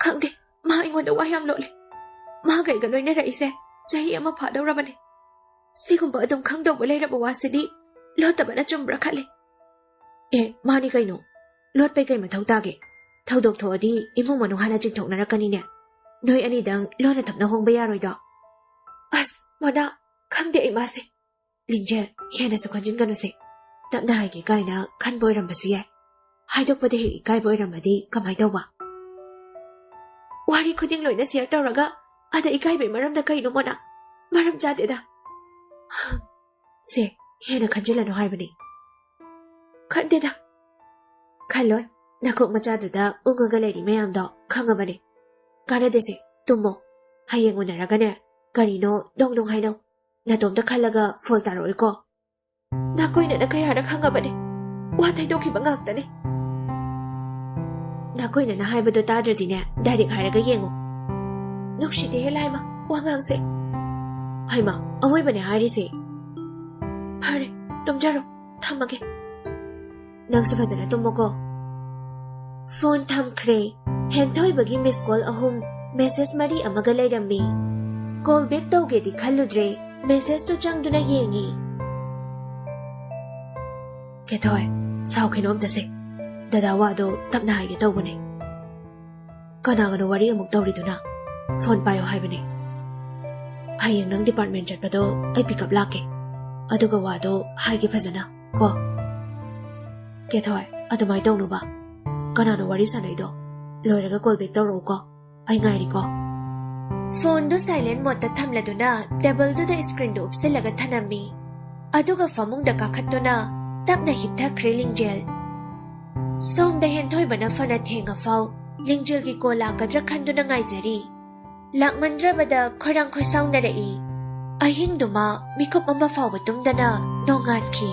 ꯈꯪꯗꯦ, ꯃꯥ ꯑꯩꯉꯣꯟꯗ ꯋꯥ ꯌꯥꯝ ꯂꯣꯠꯂꯦ꯫ ꯃꯥꯒ ꯑꯩꯒ ꯂꯣꯏꯅꯔꯛꯏꯁꯦ ꯆꯍꯤ ꯑꯃ ꯐꯥꯗꯧꯔꯕꯅꯦ꯫ ꯁꯤꯒꯨꯝꯕ ꯑꯗꯨꯝ ꯈꯪꯗꯧꯕ ꯂꯩꯔꯕ ꯋꯥꯁꯤꯗꯤ ꯂꯣꯠꯇꯕꯅ ꯆꯨꯝꯕ꯭ꯔꯥ ꯈꯜꯂꯦ꯫ ꯑꯦ, ꯃꯥꯅꯤ ꯀꯩꯅꯣ꯫ ꯂꯣꯠꯄꯩ ꯀꯩ ꯃꯊꯧ ꯇꯥꯒꯦ? ꯊꯧꯗꯣꯛ ꯊꯣꯛꯑꯗꯤ ꯏꯃꯨꯡ ꯃꯅꯨꯡ ꯍꯥꯟꯅ ꯆꯤꯡꯊꯣꯛꯅꯔꯛꯀꯅꯤꯅꯦ꯫ ꯅꯣꯏ ꯑꯅꯤꯗꯪ ꯂꯣꯟꯅ ꯊꯞꯅ ꯍꯣꯡꯕ ꯌꯥꯔꯣꯏꯗꯣ? ꯑꯁ, ꯃꯣꯅꯥ, ꯈꯪꯗꯦ ꯑꯩ ꯃꯥꯁꯦ꯫ ꯂꯤꯟꯖꯦꯜ, ꯍꯦꯟꯅꯁꯨ ꯈꯟꯖꯤꯟꯒꯅꯨꯁꯦ꯫ ꯇꯞꯅ ꯍꯥꯏꯒꯦ ꯀꯥꯏꯅ ꯈꯟꯕ ꯑꯣꯏꯔꯝꯕꯁꯨ ꯌꯥꯏ꯫ ꯍꯥꯏꯗꯣꯛꯄꯗ ꯍꯦꯛ ꯏꯀꯥꯏꯕ ꯑꯣꯏꯔꯝꯃꯗꯤ ꯀꯃꯥꯏ ꯇꯧꯕ? ꯋꯥꯔꯤ ꯈꯨꯗꯤꯡ ꯂꯣꯏꯅ ꯁꯤꯌꯔ ꯇꯧꯔꯒ ꯑꯗ ꯏꯀꯥꯏꯕꯩ ꯃꯔꯝꯗ ꯀꯩꯅꯣ ꯃꯣꯅꯥ? ꯃꯔꯝ ꯆꯥꯗꯦꯗ꯫ ꯁꯦ, ꯍꯦꯟꯅ ꯈꯟꯖꯤꯜꯂꯅꯨ ꯍꯥꯏꯕꯅꯤ꯫ ꯈꯟꯗꯦꯗ꯫ ꯈꯜꯂꯣꯏ꯫ ꯅꯀꯣꯛ ꯃꯆꯥꯗꯨꯗ ꯎꯪꯉꯒ ꯂꯩꯔꯤ ꯃꯌꯥꯝꯗꯣ ꯈꯪꯉꯕꯅꯦ꯫ ꯀꯥꯟꯅꯗꯦꯁꯦ, ꯇꯨꯝꯃꯣ꯫ ꯍꯌꯦꯡ ꯎꯅꯔꯒꯅꯦ, ꯀꯔꯤꯅꯣ ꯗꯣꯡ ꯗꯣꯡ ꯍꯥꯏꯅꯧ꯫ ꯅꯇꯣꯝꯇ ꯈꯜꯂꯒ ꯐꯣꯜ ꯇꯥꯔꯛꯑꯣꯏꯀꯣ꯫ ꯅꯥꯀꯣꯏꯅꯅ ꯀꯌꯥꯔꯛ ꯍꯪꯉꯕꯅꯦ꯫ ꯋꯥ ꯊꯩꯗꯣꯛꯈꯤꯕ ꯉꯥꯛꯇꯅꯦ꯫ ꯅꯥꯀꯣꯏꯅꯅ ꯍꯥꯏꯕꯗꯣ ꯇꯥꯗ꯭ꯔꯗꯤꯅꯦ, ꯗꯥꯏꯔꯦꯛ ꯍꯥꯏꯔꯒ ꯌꯦꯡꯉꯣ꯫ ꯅꯨꯡꯁꯤꯗꯦꯍꯦ ꯂꯥꯏꯃ, ꯋꯥꯉꯥꯡꯁꯦ꯫ ꯍꯩꯃ, ꯑꯋꯣꯏꯕꯅꯦ ꯍꯥꯏꯔꯤꯁꯦ꯫ ꯐꯔꯦ, ꯇꯨꯝꯖꯔꯣ, ꯊꯝꯃꯒꯦ꯫ ꯅꯪꯁꯨ ꯐꯖꯅ ꯇꯨꯝꯃꯣꯀꯣ꯫ ꯐꯣꯟ ꯊꯝꯈ꯭ꯔꯦ꯫ ꯍꯦꯟꯊꯣꯏꯕꯒꯤ ꯃꯤꯁ ꯀꯣꯜ ꯑꯍꯨꯝ, ꯃꯦꯁꯦꯖ ꯃꯔꯤ ꯑꯃꯒ ꯂꯩꯔꯝꯃꯤ꯫ ꯀꯣꯜ ꯕꯦꯛ ꯇꯧꯒꯦꯗꯤ ꯈꯜꯂꯨꯗ꯭ꯔꯦ, ꯃꯦꯁꯦꯖꯇꯨ ꯆꯪꯗꯨꯅ ꯌꯦꯡꯉꯤ꯫ ꯀꯦꯊꯣꯏ, ꯁꯥꯎꯈꯤꯅꯣ ꯑꯝꯇꯁꯦ꯫ ꯗꯗꯥ ꯋꯥꯗꯣ ꯇꯞꯅ ꯍꯥꯏꯒꯦ ꯇꯧꯕꯅꯦ꯫ ꯀꯅꯥꯒꯅꯣ ꯋꯥꯔꯤ ꯑꯃꯨꯛ ꯇꯧꯔꯤꯗꯨꯅ? ꯐꯣꯟ ꯄꯥꯏꯌꯣ ꯍꯥꯏꯕꯅꯦ꯫ ꯍꯌꯦꯡ ꯅꯪ ꯗꯤꯄꯥꯔꯠꯃꯦꯟ ꯆꯠꯄꯗꯣ ꯑꯩ ꯄꯤꯛꯑꯞ ꯂꯥꯛꯀꯦ꯫ ꯑꯗꯨꯒ ꯋꯥꯗꯣ ꯍꯥꯏꯒꯦ ꯐꯖꯅ ꯀꯣ꯫ ꯀꯦꯊꯣꯏ, ꯑꯗꯨꯃꯥꯏ ꯇꯧꯅꯨꯕ꯫ ꯀꯅꯥꯅꯣ ꯋꯥꯔꯤ ꯁꯥꯟꯅꯩꯗꯣ? ꯂꯣꯏꯔꯒ ꯀꯣꯜ ꯕꯦꯛ ꯇꯧꯔꯛꯎꯀꯣ꯫ ꯑꯩ ꯉꯥꯏꯔꯤꯀꯣ꯫ ꯐꯣꯟꯗꯨ ꯁꯥꯏꯂꯦꯟ ꯃꯣꯗꯇ ꯊꯝꯂꯗꯨꯅ ꯇꯦꯕꯜꯗꯨꯗ ꯁ꯭ꯀ꯭ꯔꯤꯟꯗꯨ ꯎꯞꯁꯤꯜꯂꯒ ꯊꯅꯝꯃꯤ꯫ ꯑꯗꯨꯒ ꯐꯃꯨꯡꯗ ꯀꯥꯈꯠꯇꯨꯅ ꯇꯞꯅ ꯍꯤꯞꯊꯈ꯭ꯔꯦ ꯂꯤꯡꯖꯦꯜ꯫ ꯁꯣꯝꯗ ꯍꯦꯟꯊꯣꯏꯕꯅ ꯐꯅ ꯊꯦꯡꯉꯐꯥꯎ ꯂꯤꯡꯖꯦꯜꯒꯤ ꯀꯣꯜ ꯂꯥꯛꯀꯗ꯭ꯔꯥ ꯈꯟꯗꯨꯅ ꯉꯥꯏꯖꯔꯤ꯫ ꯂꯥꯛꯃꯟꯗ꯭ꯔꯕꯗ ꯈꯣꯏꯔꯥꯡ ꯈꯣꯏꯁꯥꯎꯅꯔꯛꯏ꯫ ꯑꯍꯤꯡꯗꯨꯃ ꯃꯤꯀꯨꯞ ꯑꯃ ꯐꯥꯎꯕ ꯇꯨꯝꯗꯅ ꯅꯣꯡꯉꯥꯟꯈꯤ꯫